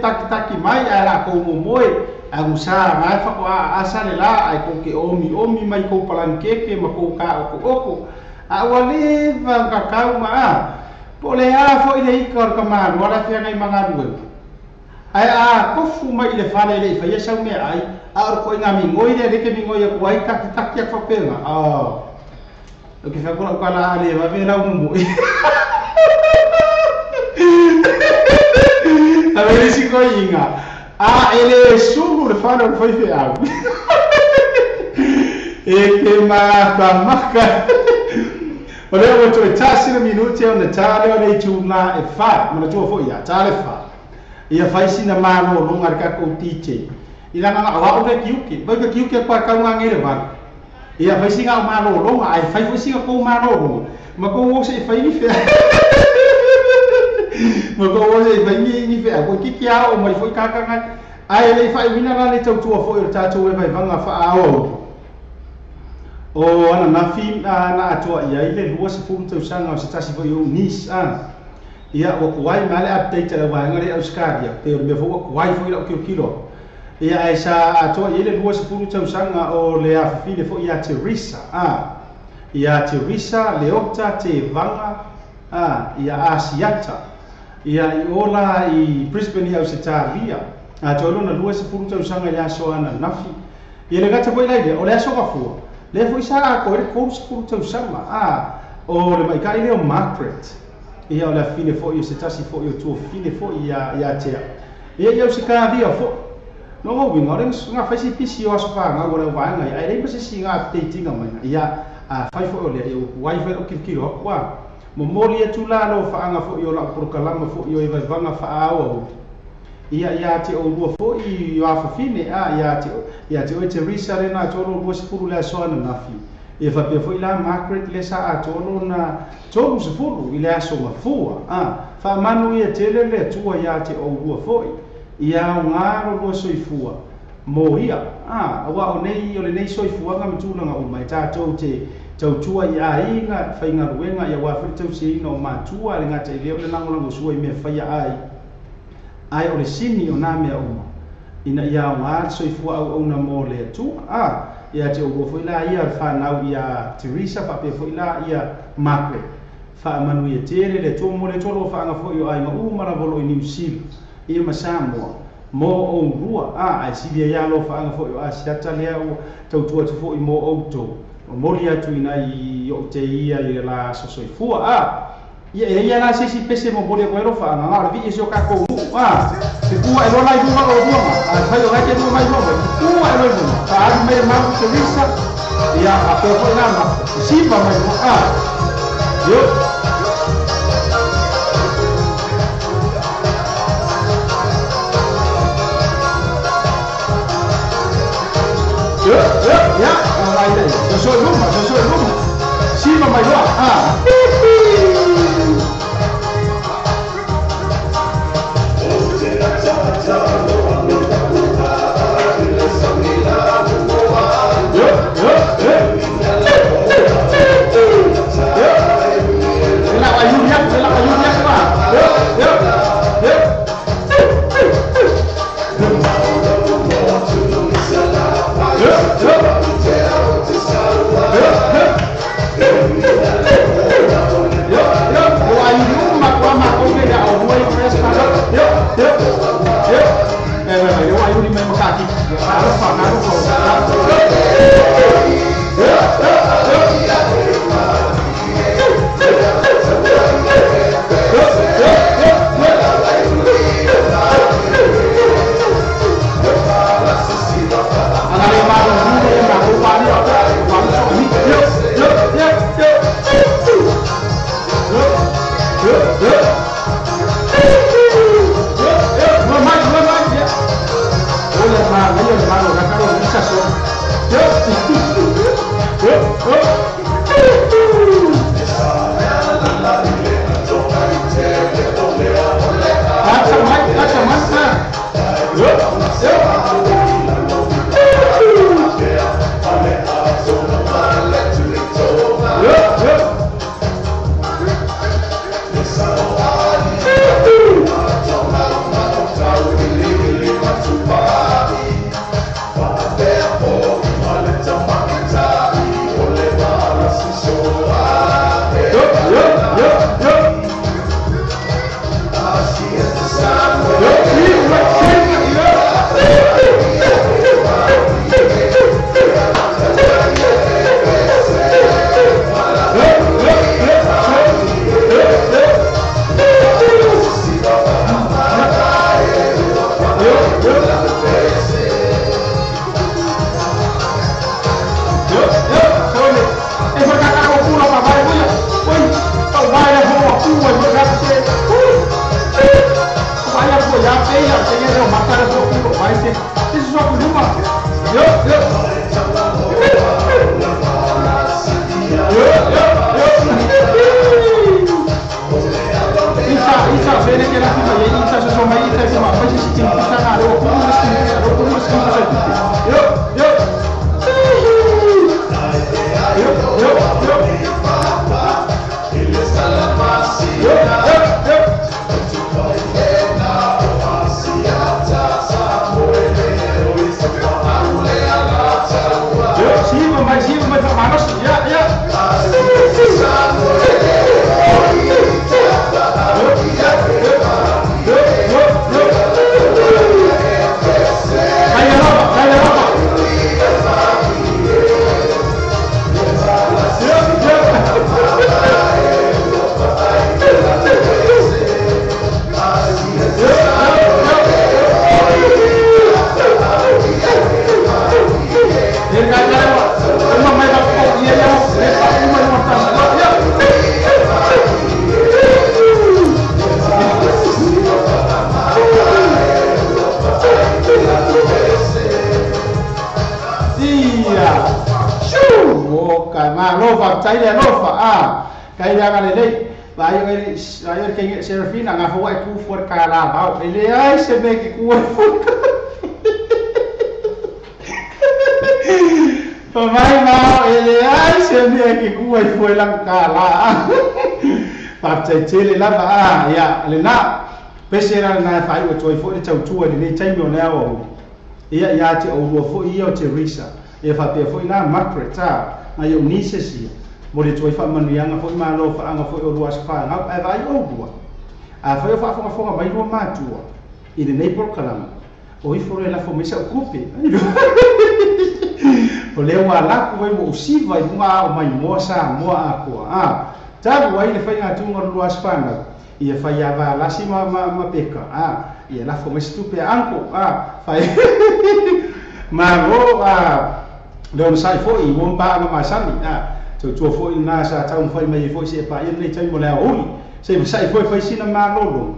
Taki mai ai la ko momoe agusa mai fa ko asa le la ai ko ke omi omi mai ko palankeke ma ko ka oko oko a wale va ka kau ma a po le a fo ile i ka ma no la fia ngai mangalu ai a kofu mai le fale le fa yesa me ai a ko inga mi ngoi le ke mi ngoi ko ai ka taki fa penga a o ke fa ko ka la le va ve la mu a ver si coinga. Ah, ele sulu le falo foi feau. E que mata maka. Olha, eu vou te dar minuti onde tá le tuna e fa, mas tu foi ya, tá le fa. E a faz sina mano longa ka ko tiche. E lá na wa o que kiuki, vai que kiuki pa ka nga ngere va. E a faz sina mano longa, ai faz foi sina ko mano longa. Mas ko o se faz ni fe. Ma ko o se fai ni fe ko ki ki a o mai foi ka ka ngai ai le fai wina la le tau tua foi o tatou e vai vanga fa a o o ana na fi na atua ia ile lua se fu tau sanga o se tasi foi o nis a ia o ko ai male update la vai ngare Australia te o me fo ko ai foi la o kilo ia ai sa atua ia ile lua se fu tau sanga o le a fi le foi ia Teresa a ia Teresa Leota te vanga a ia Asiata ia i ola i Brisbane i Australia a tolo na lua se furu tausaga i le aso ana nafi ia le gata foi lai o le aso kafua le foi sa ko le ko se furu tausaga a o le mai kai le o Margaret ia o le fine foi o se tasi foi o tu fine foi ia ia tea ia ia se ka via fo no ngo winga le nga fai si pisi o aso fa nga o le wa nga ai le se si nga update nga mai ia a fai foi o le o wifi o kilo kwa momoli atu la lo faanga fo i o la prokalama fo i o e vaivanga faaao ia ia te o lua fo i o afafine a ia te o Teresa le na tolo lua sefulu le aso ana nafi ia faapea foi la Margaret le sa a tolo na tolu sefulu i le aso mafua a faamanu ia tele le atua ia te o lua foi ia o ngā lo lua soifua mo ia a aua o nei o lenei soifuaga ma tulaga uma e tatou te tautua i aiga faigaluega ia ua foi tausiaina o matua le gata i lea o le lagolagosua i mea faia ai ai o le sini o nā mea uma ina ia aogā le soifua auauna mo le atua a ia te oua foi la ia whanau ia Teresa faapea foi la ia Margaret faamanuia tele le atua mo le atua lo faaaga foi o aiga uma lava o loo i New Zealand ia ma Samoa mo oulua a ai silia ia lo faaaga foi o Asiata lea ua tautua atu foi mo outou o moli atu ina i o te ia i la aso soifua a ia e ia la se si pese mo moli ko ero fa nga le vi se o ka ko a te kua e lola i luma o luma a fai o ke luma mai luma kua e lola fa a me ma Teresa ia a pe foi la ma si pa mai a yo yo yo ya eu sou luma, eu sou luma. Cima, maior. Ah. Serafina nga fo ai ku for ka la ba ele ai se me ki ku for mai ma ele ai se me ki ku ai foi lang ka la pa che che le la ba ya le na pesera na fa i toi fo le tau tua le tai mo na o ia ia te o ro fo ia o Teresa e fa pe fo ina Margaret ta na yo ni se si mo le toi fa manu yanga fo ma lo fa anga fo o lua fa nga e vai o bua a fa fa fa fa mai lo matua i le nei prokalama o i fo le la fo mesa o kupe o le wa la ku mo si vai ma o mai mo sa mo a ko a ta wa i le fa nga tu ngo lua fa nga i fa ya va la si ma ma peka a i la fo mesa tu pe anko a fa ma ro a le sai fo i mo pa ma sami a tua foi na sa tau foi mai foi se pa nei tai mo le oli se sai foi foi sina ma lolo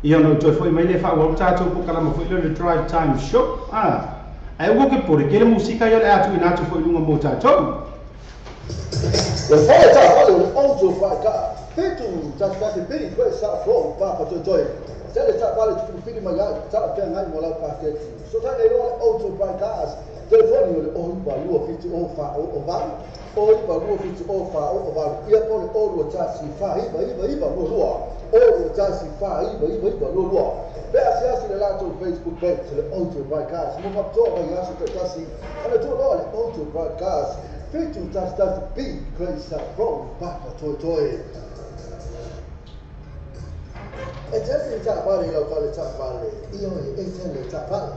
ia no toi foi mai le fa o ta tu ko kala mo foi le drive time show a ai o que por que música ia a tu ina tu foi lunga mo ta to le fa ta fa le auto fa ka fetu ta ta te peri ko sa fo pa pa to toi ta le ta fa le tu fili ma ga ta pe ngai mo la pa te so ta le auto broadcast telefoni o le o pa lu fitu o fa o va o pa lu fitu o fa o va ia po le o lu ta si fa iba iba iba lu lu o lu ta si fa iba iba iba lu lu pe asi le lato Facebook page le auto broadcast mo fa to va ya se ta si ana to lo le auto broadcast fitu ta ta b grace pro pa pa toi toi e te ta pa le lo ta pa le io e te le ta pa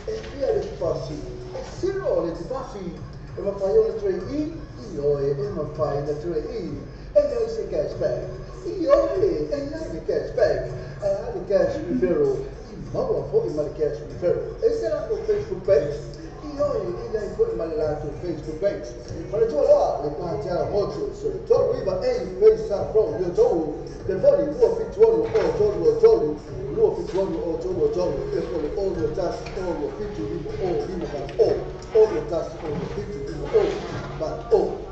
e via le passi e siro le passi e ma fai le tre i io e ma fai le tre i e noi se cashback io e noi cashback e le cash referral ma lo fai ma le cash referral e se la Facebook page io e dai poi ma la Facebook page ma le tuo là le parti alla moto so le tuo riva e face pro io tu telefoni 2 fitu 1 o 2 3 2 fitu 1 o 2 3 e poi o 2 tas o 2 fitu 5 o 5 o o 2 tas o 2 fitu 5 o ba o.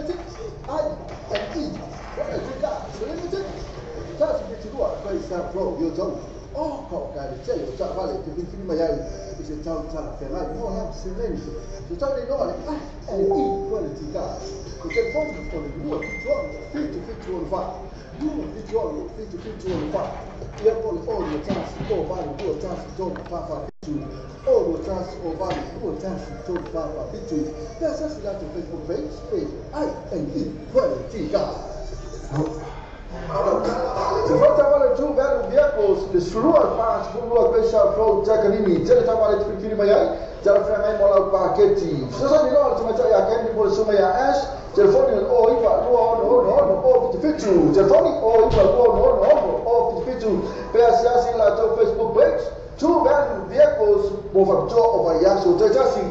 Limited, I and E Quality Cars Limited. Tasi fitu lua Grace Pro yo tau. O ka ka le tele o taavale te filifili mai ai i se tau talafeagai mo lau seleni. So tau nei loa le I and E Quality Cars. O telefoni o le 276 77 64 276 77 64. Ia po le o 2 1 o 8 2 1 3 4 4 7 o 2 1 o 8 2 1 3 4 4 7. Pe asiasi latou Facebook page, page I and E Quality Cars. Te whata tu valu vehicles le surua pa surua Grace Road Takanini tele taavale te filifili mai ai talafeagai mo lau paketi. Fesoasoani loa le tamaitai ia Candy po le susuga ia Ash. Telefoni o le 09 266 077. Telefoni o 09 266 077. Pe asiasi i latou Facebook page True Value Vehicles mo faapitoa o vaiaso taitasi.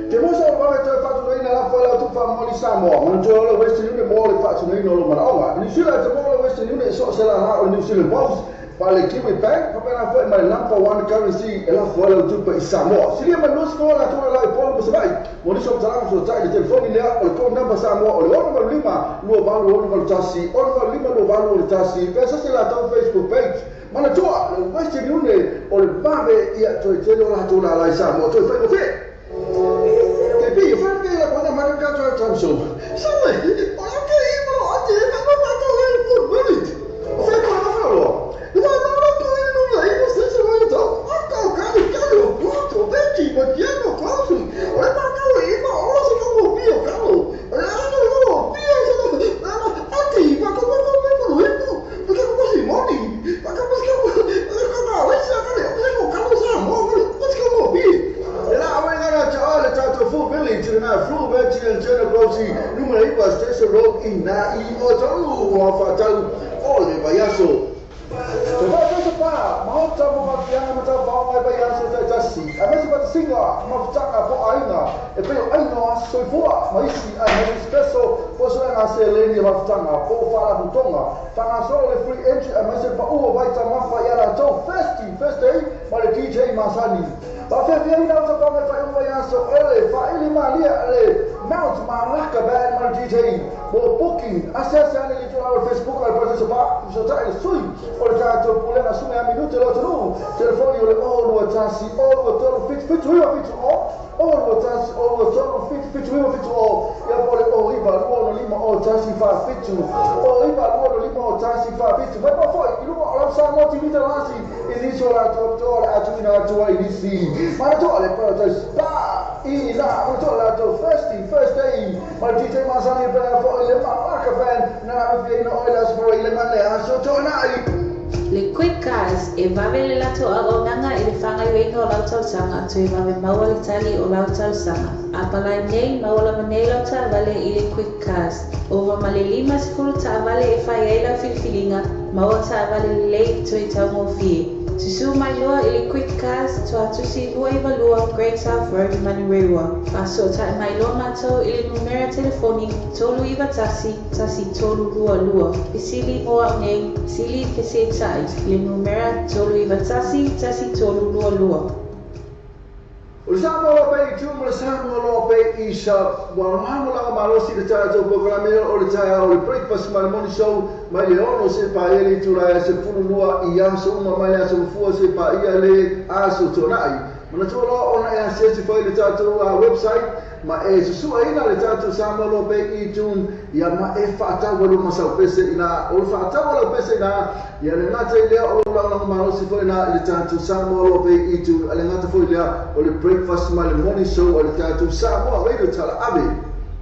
Te mosa o vave toe faatunoina lafo e lau tupu faamomoli Samoa. Manatua o le Western Union mo le faatunoina o lou manaoga. Niu Sila te mo le Western Union e so o se lala o le New Zealand Post pa le Kiwi Bank faapena foi ma le Number One Currency e lafo ai lau tupe i Samoa. Silia ma le 20 latou lala i Upolu ma Savaii mo nisi o matalaga fesoatai i le telefoni lea o le code number Samoa o le 685 2881 685 2881. Pe asiasi latou Facebook page. Manatua le Western Union o le vave ia toe tele o latou lala i Samoa toe faigofie. Te pi, whai pe la kona mana ka tau tau so. Sawe, o la ke i mo ate e ma ma tau e for minute. O whai kona ma whai loa. I wa ma ma tau e no la i mo se se wa tau. A ka ka ni ka lo ku to beki ma kia no ka su. O le ma ka i ma o se ka mo pi o ka lo. O la no no pi o se no. Ate i ma ka ma ma ma lo e ku. Ma ka ma si moni. Ma ka ma ka ka ka le sa ka le. O ka lo sa mo mo. Ma ka mo pi. E la awai ngana te o le tātou full village i ngā flu veti and general grocery numera 9 Station Road i nā i o tau o whātau o le vaiaso. Te whātau pā, mahota mo mafianga ma tau whao mai vaiaso taitasi. A mese patasinga, mafutanga po ainga, e peo ainga o aso soifua, ma isi ai hei special po soenga se leni mafutanga, po whala hutonga. Whangasolo le free entry a mese pa ua waita mafa i ala tau first day ma le DJ Masani. Faafeafeaina o tapanga e whai vaiaso o le whaili malia le Mount Malaka Band ma le DJ mo booking. Asiasi ane le tula o le Facebook o le Paradise Pa, fesoatai le sui o le tatou pulega sume a minute lo atunuu. Telefoni o le 0 2 1 0 2 3 7 7 9 7 0 0 2 1 0 2 3 7 7 9 7 0. Ia po le 0 9 2 6 5 0 1 4 7 0 9 2 6 5 0 1 4 7. Mai pa foi i luga o lau Samoa TV talasi i nisi o latou apitoa o le atuina atua i nisi. Manatua le Paradise Pa i la manatua latou first day ma le DJ Masani e pena foi le Malaka Band na la mafia ina oi la spora i le mane aso toanai. Le Quick Cars e vave le latou auaunaga i le fagaioiga o lau tausaga toe vave maua le tali o lau tausaga. A palai nei maua lava nei lau taavale i le Quick Cars. Ova ma le 50 taavale e fai ai lau filifiliga, maua taavale lelei toe taugofie. Susu mai loa i le Quick Cars Tuatusi 292 Great South Road Manurewa. Faasoatai mai loa matou i le numera telefoni 391 1322. Fesili mo au nei, sili fesetai i le numera 391 1322. O le Samoa loa pe i tu ma le Samoa loa pe i sa ua lagolago malosi le tatou polokalame o le taeao o le breakfast ma le morning show mai le 6 se paia le itula e aso 12 i aso uma mai le aso mafua se paia le aso tuanai. Manatua loa ona e asiasi foi le tatou website ma e susuaina le tatou Samoa loa pe i tune ia ma e faatau alo masau pese ina o le faatau alo pese ina ia le gata i lea o lou lagolago malosi foi ina i le tatou Samoa loa pe i tune a le gata foi lea o le breakfast ma le morning show a le tatou Samoa Radio Talaave.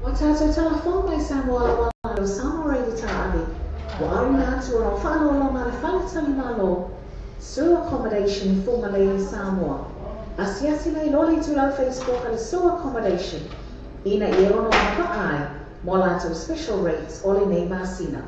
Ua tatou talafou mai Samoa lawa o Samoa Radio Talaave. Ua auna atu o lau faaaloalo ma le fale talimalo Sue Accommodation formerly i Samoa. Asiasi nei loa le itulau Facebook a le Sue Accommodation ina ia ono agavaa ai mo latou special rates o lenei masina.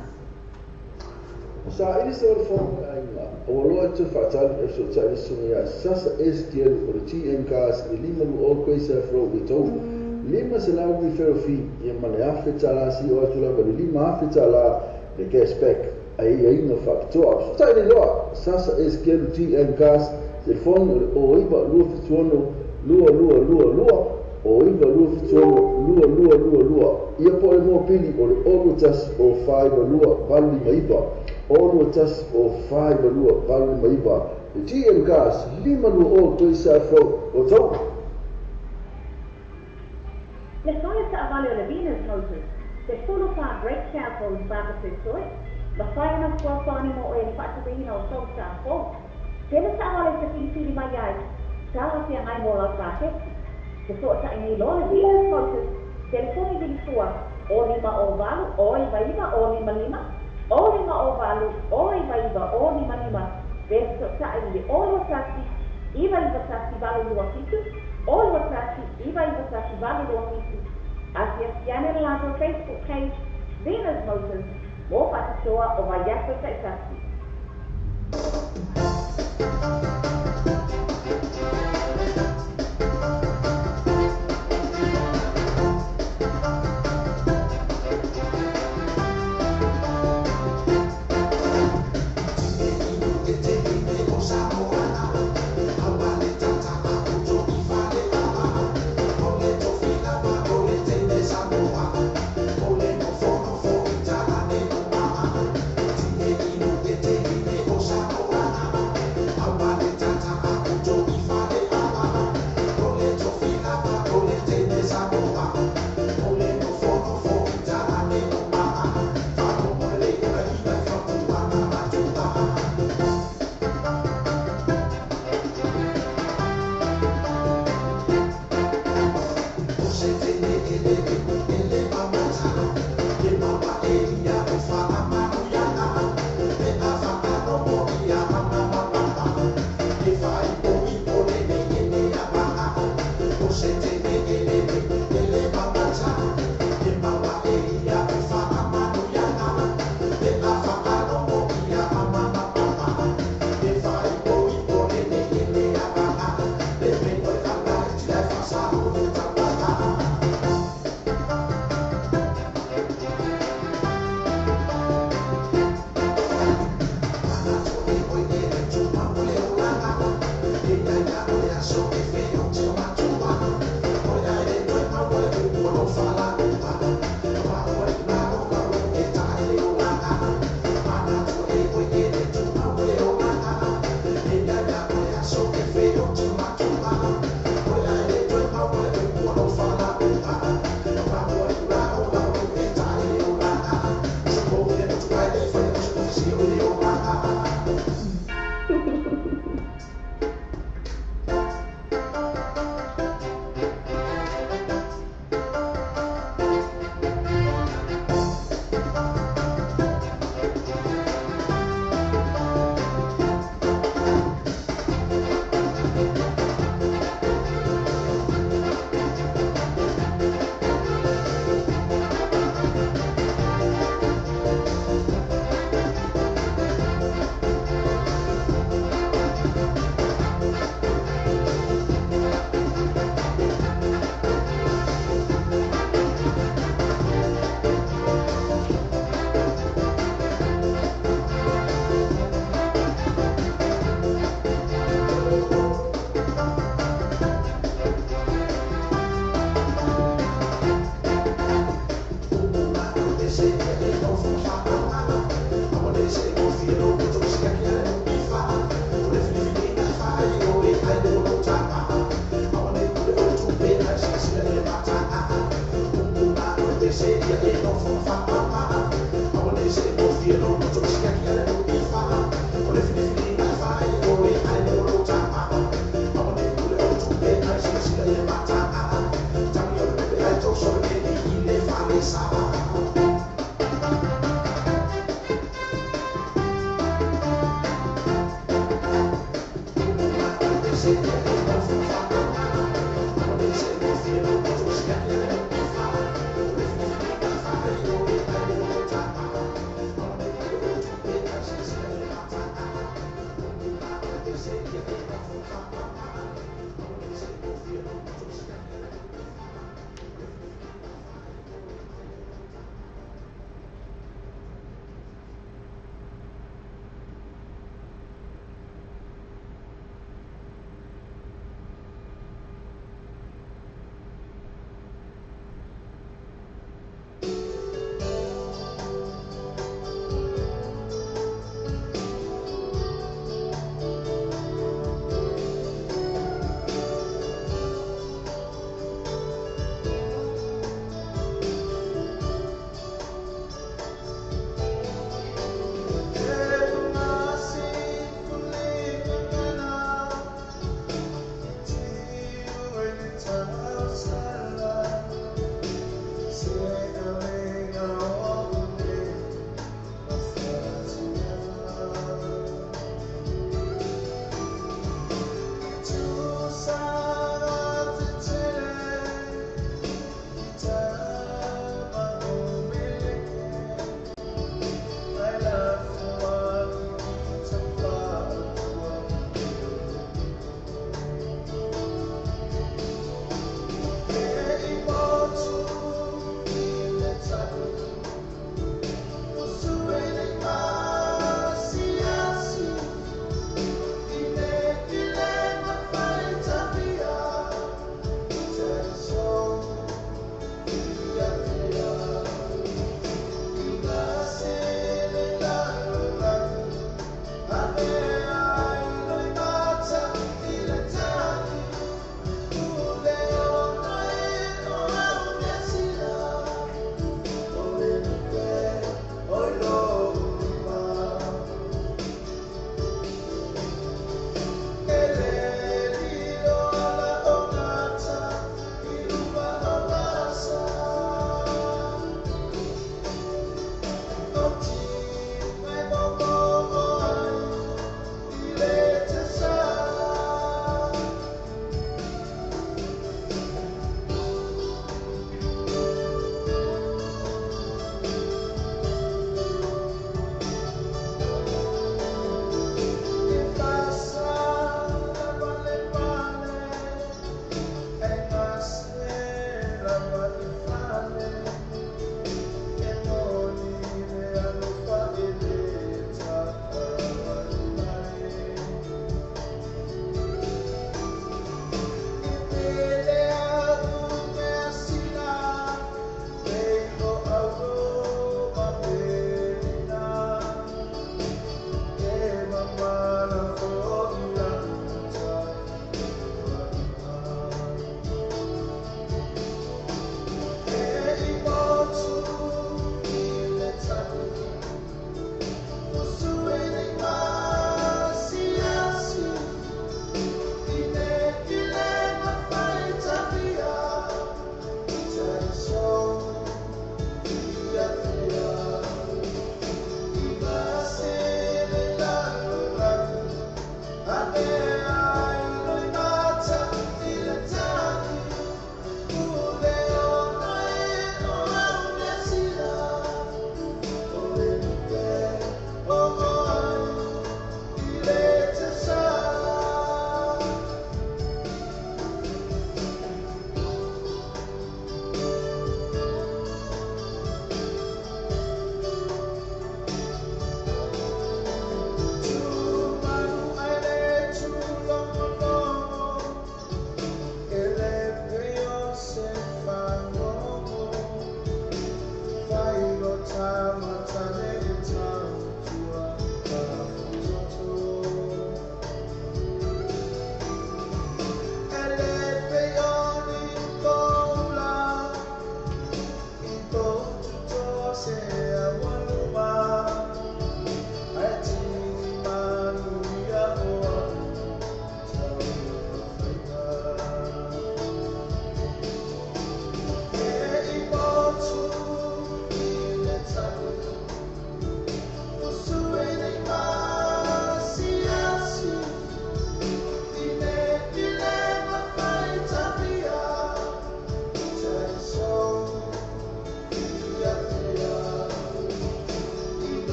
Sa ili se o le fono aiga, ua loa e toe faatali e fesootai le susuga ia Sasa S. Dielu o le TM Cars i le 52 Quay Surf Road i Tohu. 500 referral fee ia ma le $1,000 si o atu lava i le $5,000 le cash back a aiaiga faapitoa. Fesootai nei loa Sasa S. Dielu TM Cars, telefoni o le 09 276 2222. o 9276 2222. Ia po o le mopili o le 61 o 42 859 61 o 42 859. Le GM Cars 520 Great South Road, Rotorua. Le fale taavale o le Venus Motors, te 14 Great South Road, Papatoetoe, mafai ona fesoasoani mo oe i le faatupeina o tou sa fou. Tele taavale e te filifili mai ai, talafeagai mo lau paketi. Fesootai nei loa le Venus Motors, telefoni vili fua, o 5 o 8 o 9 9 o 5 5, o 5 o 8 o 9 9 o 5 5, pe fesootai i le o 2 1 9 9 1 8 2 7, o 2 1 9 9 1 8 2 7. Asiasi ane le latou Facebook page, Venus Motors, mo faapitoa o vaiaso taitasi.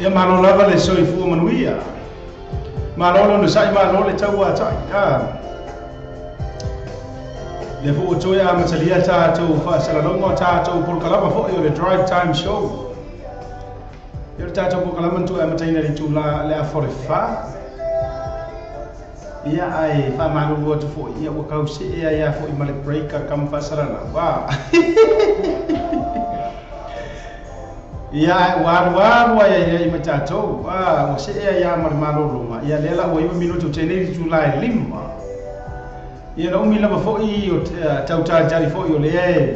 Ia malo lava le soifua manuia. Malo le onosai, malo le tauatai. Le foʻi ua toe amatalia tatou faasalalauga o tatou polokalama foʻi o le Drive Time Show. Ia o le tatou polokalama na toe amataina i le itulā le afa o le 4. Ia ae faamalulu atu foʻi, ia ua kausee ai lava foʻi ma le break a kama faasalalau. Ia ae ua alualu ai ai ai ma tatou, ua see ai lava ma le malologa. Ia lea la ua 9 minute o tenei i itulā e 5. Ia na umi lava foʻi o tautalitali foʻi o lea e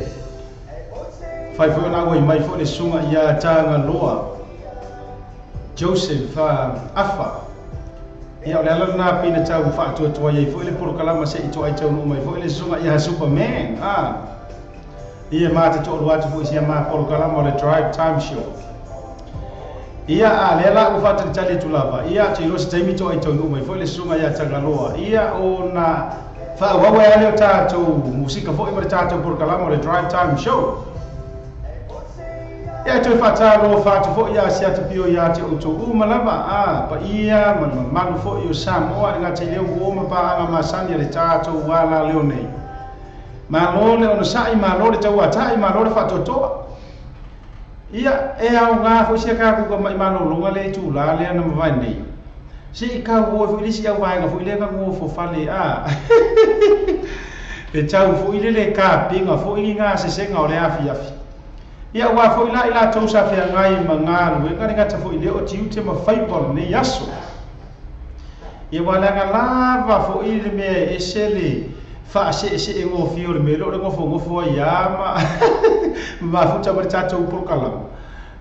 fai foʻi ona auai mai foʻi le susuga ia Tagaloa Joseph Afa. Ia o le ala lenā pei na tau faatuatuai ai foʻi le polokalama seʻi toai taunuu mai foʻi le susuga ia Superman. Ia ma te toʻalua atu foʻi sia ma polokalama o le Drive Time Show. Ia a lea la ua faatalitali atu lava, ia te iloa se taimi toai taunuu mai foʻi le susuga ia Tagaloa. Ia o na faaauau ai lea o tatou musika foʻi ma le tatou polokalama o le Drive Time Show. Ia e toe faatalofa atu foʻi ia si atapio iā te outou uma lava, paia ma le mamalu foʻi o Samoa e le gata i lea uō ma paaga masani a le tatou ala leo nei. Malo le onosai, malo le tauatai, malo le faatoatoa. Ia, e aogā foʻi sia kākou ka maʻi malologa le itulā lea na mavae nei. Seʻi kauō ai foʻi le isi auvaega foʻi lea gagofofale a. Le tau foʻi le le kapega foʻi i gasesega o le afiafi. Ia ua foʻi la i latou sa feagai ma galuega le gata foʻi lea o tiute ma faiva o lenei aso. Ia ua leaga lava foʻi le mea e ese le faaseesee gofie o le mea lea o le gofogofo ai a ma mafuta ma le tatou polokalama.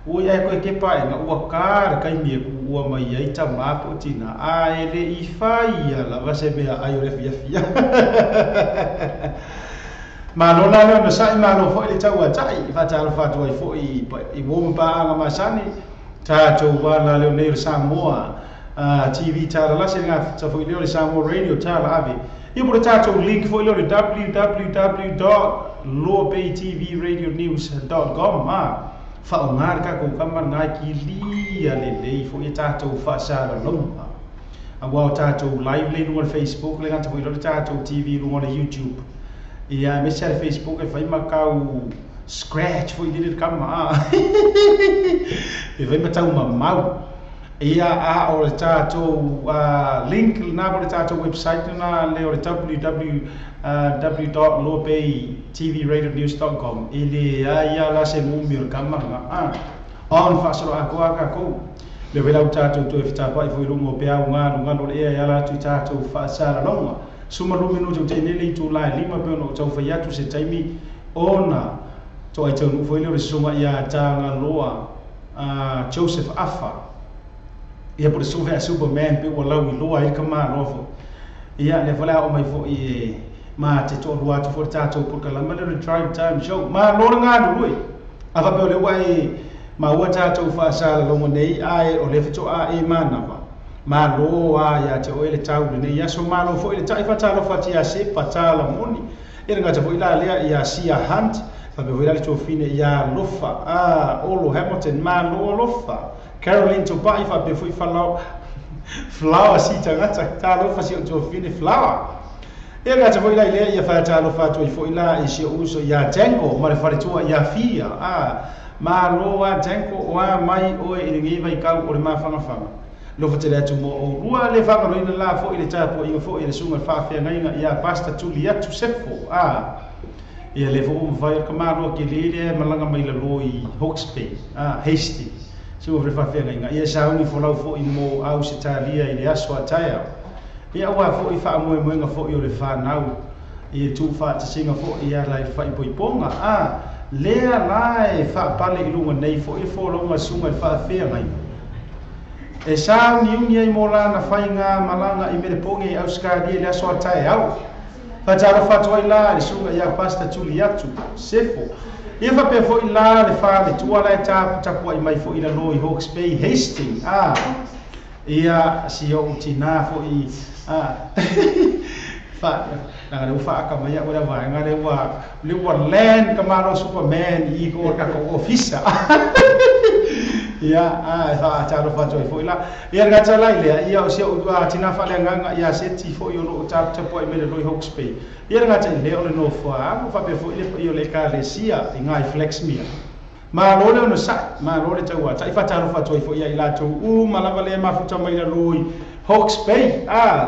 Ua ia e koe kepa aʻega ua ka le taimi e kuua mai ai tamā po o tinā a e le i faia lava se meaai o le afiafi. Malo la le onosai, malo foi le tauata'i, faatalofa atu ai foi i uo ma paaga masani, tatou ala leo nei o le Samoa TV tala lase le gafata foi lea o le Samoa Radio tala ave. Ia po le tatou link foi lea o le www.loabaytvradionews.com a faaaoga le tatou kama lena e kilia lelei foi e tatou faasalalauga. Auā o tatou live lea i luga o le Facebook le gata foi lea o le tatou TV i luga o le YouTube. Ia aemaise lava le Facebook e fai ma tau scratch foi lele le kama a. E fai ma tau mamau. Ia a o le tatou link lena po o le tatou website lena lea o le www.loabaytvradionews.com e leai lava la se mumi o le kama lena a. On faasolo atoa a tatou. Lea foi la ua tatou toe fetapaʻi foi i luga o peau galugalu o le ea e ala atu i tatou faasalalauga. 12 minute o teinei le itula e 5 pei ona ou tau fai atu se taimi ona toai taunuu foi lea o le susuga ia Tagaloa Joseph Afa ia po o le susuga foi a Superman pei ua lauiloa ai le tamaloa foi. Ia lea foi o le a oo mai foi e ma te toalua atu foi le tatou polokalama lea o le Drive Time Show. Malo le galulue! A faapea o lea ua e maua tatou faasalalauga nei ae o lea faatoa e manava, Malo a ia te oe le tau i lenei aso, malo foi le taʻi faatalofa atu ia Sepa Talamoni, ia le gata foi la lea ia Sia Hunt, faapea foi la le tuafine ia Alofa a Olo Hamilton, malo alofa, Caroline Topaʻi faapea foi Falao Flower si tagata, talofa si ou tuafine Flower. Ia le gata foi la i lea ia faatalofa atu ai foi la i si ou uso ia Jango ma le faletua ia Fia a malo a Jango o a mai oe i lenei vaitau o le mafanafana. Alofa tele atu mo oulua le faamaloina la foi le tapuaiga foi a le susuga i le faafeagaiga ia Pastor Tuliatu Sefo a ia le foi ua mafai o le tamaloa kele lea e malaga mai lalo i Hawke's Bay a Hastings susuga foi le faafeagaiga ia sauni folau foi mo Ausetalia i le aso a taeao ia aua foi faamoemoega foi o le fanau i le tuufaatasiga foi e ala i le faaipoipoga a lea la e faapale i luga nei foi le folauga a le susuga i le faafeagaiga E sauniuni ai mo lana faiga malaga i Melepone i Ausetalia i le aso a taeao. Faatalofa atu ai la i le susuga ia Pastor Tuliatu Sefo. Ia faapea foi la le faletua la e taputapuai mai foi i lalo i Hawke's Bay, Hastings, a ia si ou tinā foi a fa leaga lea ua faaka mai au e le vaega lea ua lea ua land ka malo Superman i ko le tatou ofisa. Ia, a e faatalofa atu ai foi la. Ia le gata la i lea, ia o si ou tinā faaleagaga ia Seti foi o lo o taputapuai mai lalo i Hawke's Bay. Ia le gata i lea o le nofoaalo faapea foi le paia o le Ekalesia i Ngāi Flaxmere. Malo le onosai, malo le tauataʻi, faatalofa atu ai foi ia i latou uma lava lea e mafuta mai lalo i Hawke's Bay. A,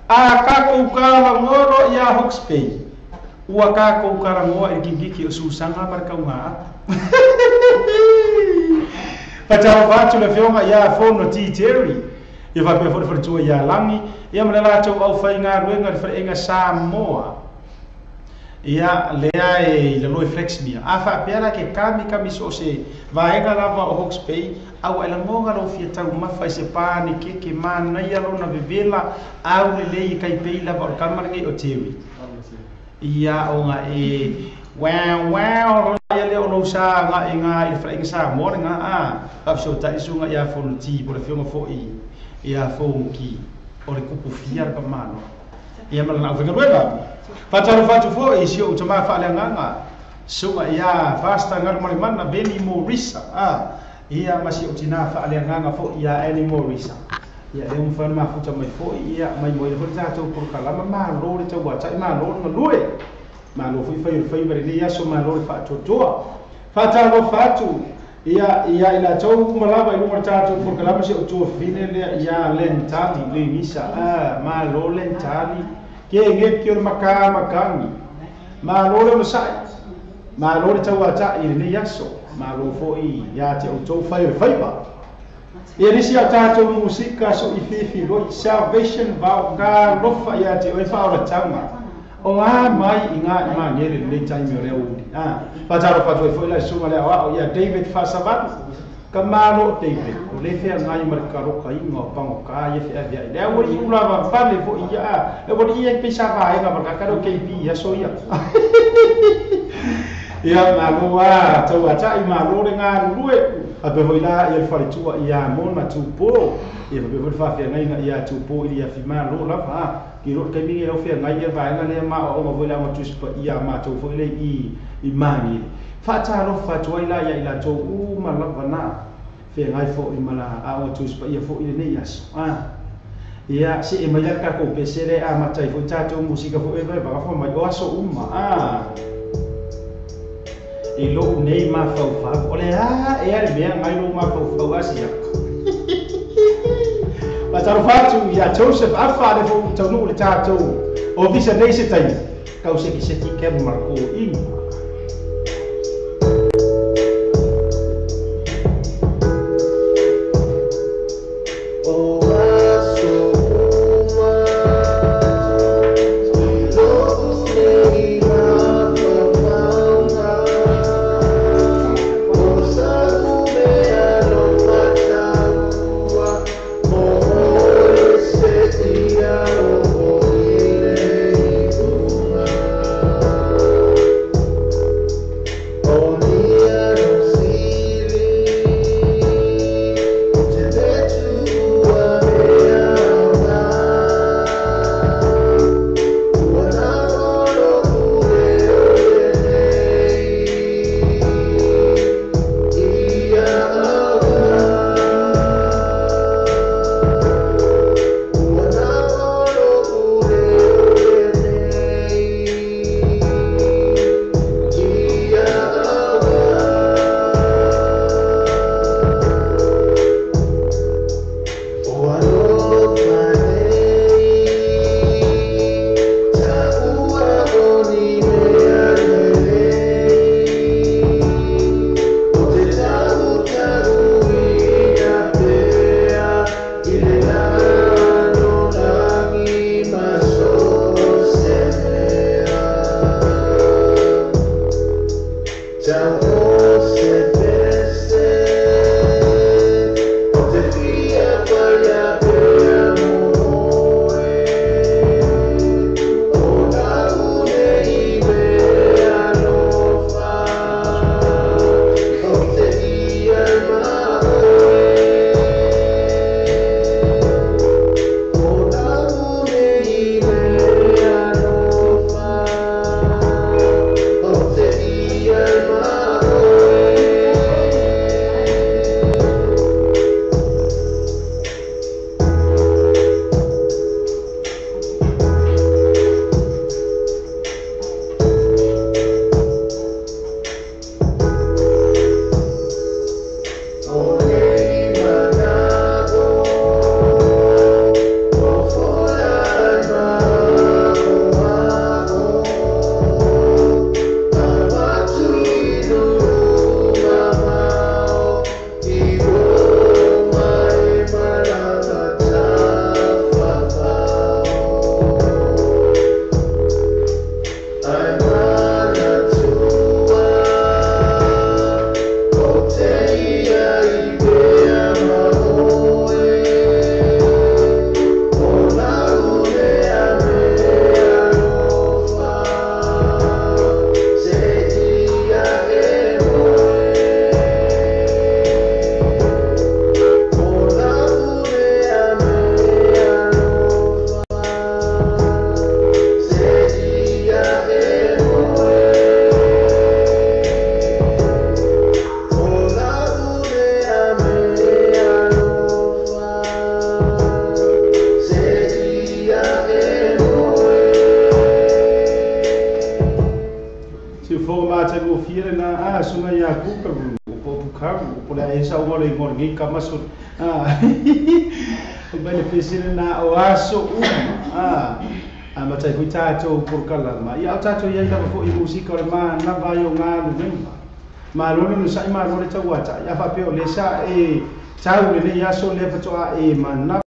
a tatou kalagoa ia Hawke's Bay, ua tatou kalagoa i le kikiki o Susaga ma le tauga atu. Faatalofa atu le afioga ia Fono T. Terry, ia faapea foi le faletua ia Lagi, ia ma le latou aufaigaluega i le faleaiga Samoa. Ia, lea e i lalo i Flaxmere. A faapea la ke kamikami so o se vaega lava o Hawke's Bay, a ua e lagoga lou fia taumafa i se panekeke manaia lona vevela au lelei e kai pei lava o le kama lenei o Terry. Ia, ona e wow wow lona ia lea o lou sa agaʻi ga i le faleaiga Samoa lega a faafesootai susuga ia Fono T po o le afioga foi ia Fono Ki o le kupu fia le pamalo. Ia ma lana aufaigaluega. Faatalofa atu foi i si ou tamā faaleagaga, susuga ia Pastor Galumalemana Veni Morisa, a, ia ma si ou tinā faaleagaga foi ia Annie Morisa. Ia lea ua mafai ona mafuta mai foi, ia maimoaina foi le tatou polokalama, malo le tauataʻi, malo le galue, malo foi fai o le faiva i lenei aso, malo le faatoatoa. Faatalofa atu ia ia i latou uma lava i luga o le tatou polokalama si ou tuafafine lea ia Lentali Lenisa. A, malo Lentali, ke ge ke o le maka makagi. Malo le onosai, malo le tauataʻi i lenei aso. Malo foʻi iā te outou fai o le faiva. Ia nisi a tatou musika soʻififi loi Salvation Vow ka lofa iā te oe faaolataga o a mai i gā i magele lenei taimi o le auli. Faatalofa atu ai foʻi la susuga le aoao ia David Faasavalu. Ka malo o David o le feagai ma le kalokaiga o pagokā ia feaveaʻi le aualiʻi ulavavale foʻi ia a le aualiʻi ia pei sa vaega ma le kakale o KB i aso ia. Ia malo a tauataʻi malo le galulue faapea foʻi la ia le faletua iā Mona Tupō ia faapea foʻi le faafeagaiga iā Tupō i le afi malo lava a ki loo le taimi lenei lau feagai ia vaega lea ma aoaoga foi le aoga Tusi Paia a matou foi lea i Magele. Faatalofa atu ai la ia i latou uma lava na feagai foʻi ma la aoga Tusi Paia foʻi i lenei aso. Ia, see mai la le tatou pese lea e amata ai foʻi tatou musika foʻi e vaevaga mai o aso uma. I loʻu nei mafaufau, o le a ea le mea ngai lou mafaufau Asia. Faatalofa atu ia Joseph Afa le foʻi taunuu le tatou ofisa nei se taimi tau sekiseki ke ma le O aso uma i loʻu nei mafaufauga, o saʻu mea no mataua mo oe seia oo i le iuga. O nia no sili o te fetua mea aoga, ua namo loʻu leo lenei ia aoga. Ua namo loʻu leo lenei ia aoga. O alofa nei taua o ni mea lelei, o te tautauina pea i le lalolagi ma so o se mea. Tau o se pese o te fia paia pea mo oe, o lau nei mea alofa o te ia ma oe. O lau nei mea alofa o te ia ma oe. O nei manaʻo o fola ai maʻomaʻo, avatu i nuu mamao i o mai malama tafafao. Ai manatua o te ia i pea ma oe, o lau lea mea alofa se ia e moe. O lau lea mea alofa se ia e moe. O lau lea mea alofa se ia e moe. Siufoga matagofie lena a suga iā Kuka o po Pukaru o po le aesa uma le igoa o lenei kamaso mai le pese lena o aso uma amata ai foʻi tatou polokalama ia o tatou iai lava foʻi musika o le manava ai o galuega. Malo le onosaʻi, malo le tauataʻi, a faapea o lē sa e tau lenei aso lea fatoa e mana.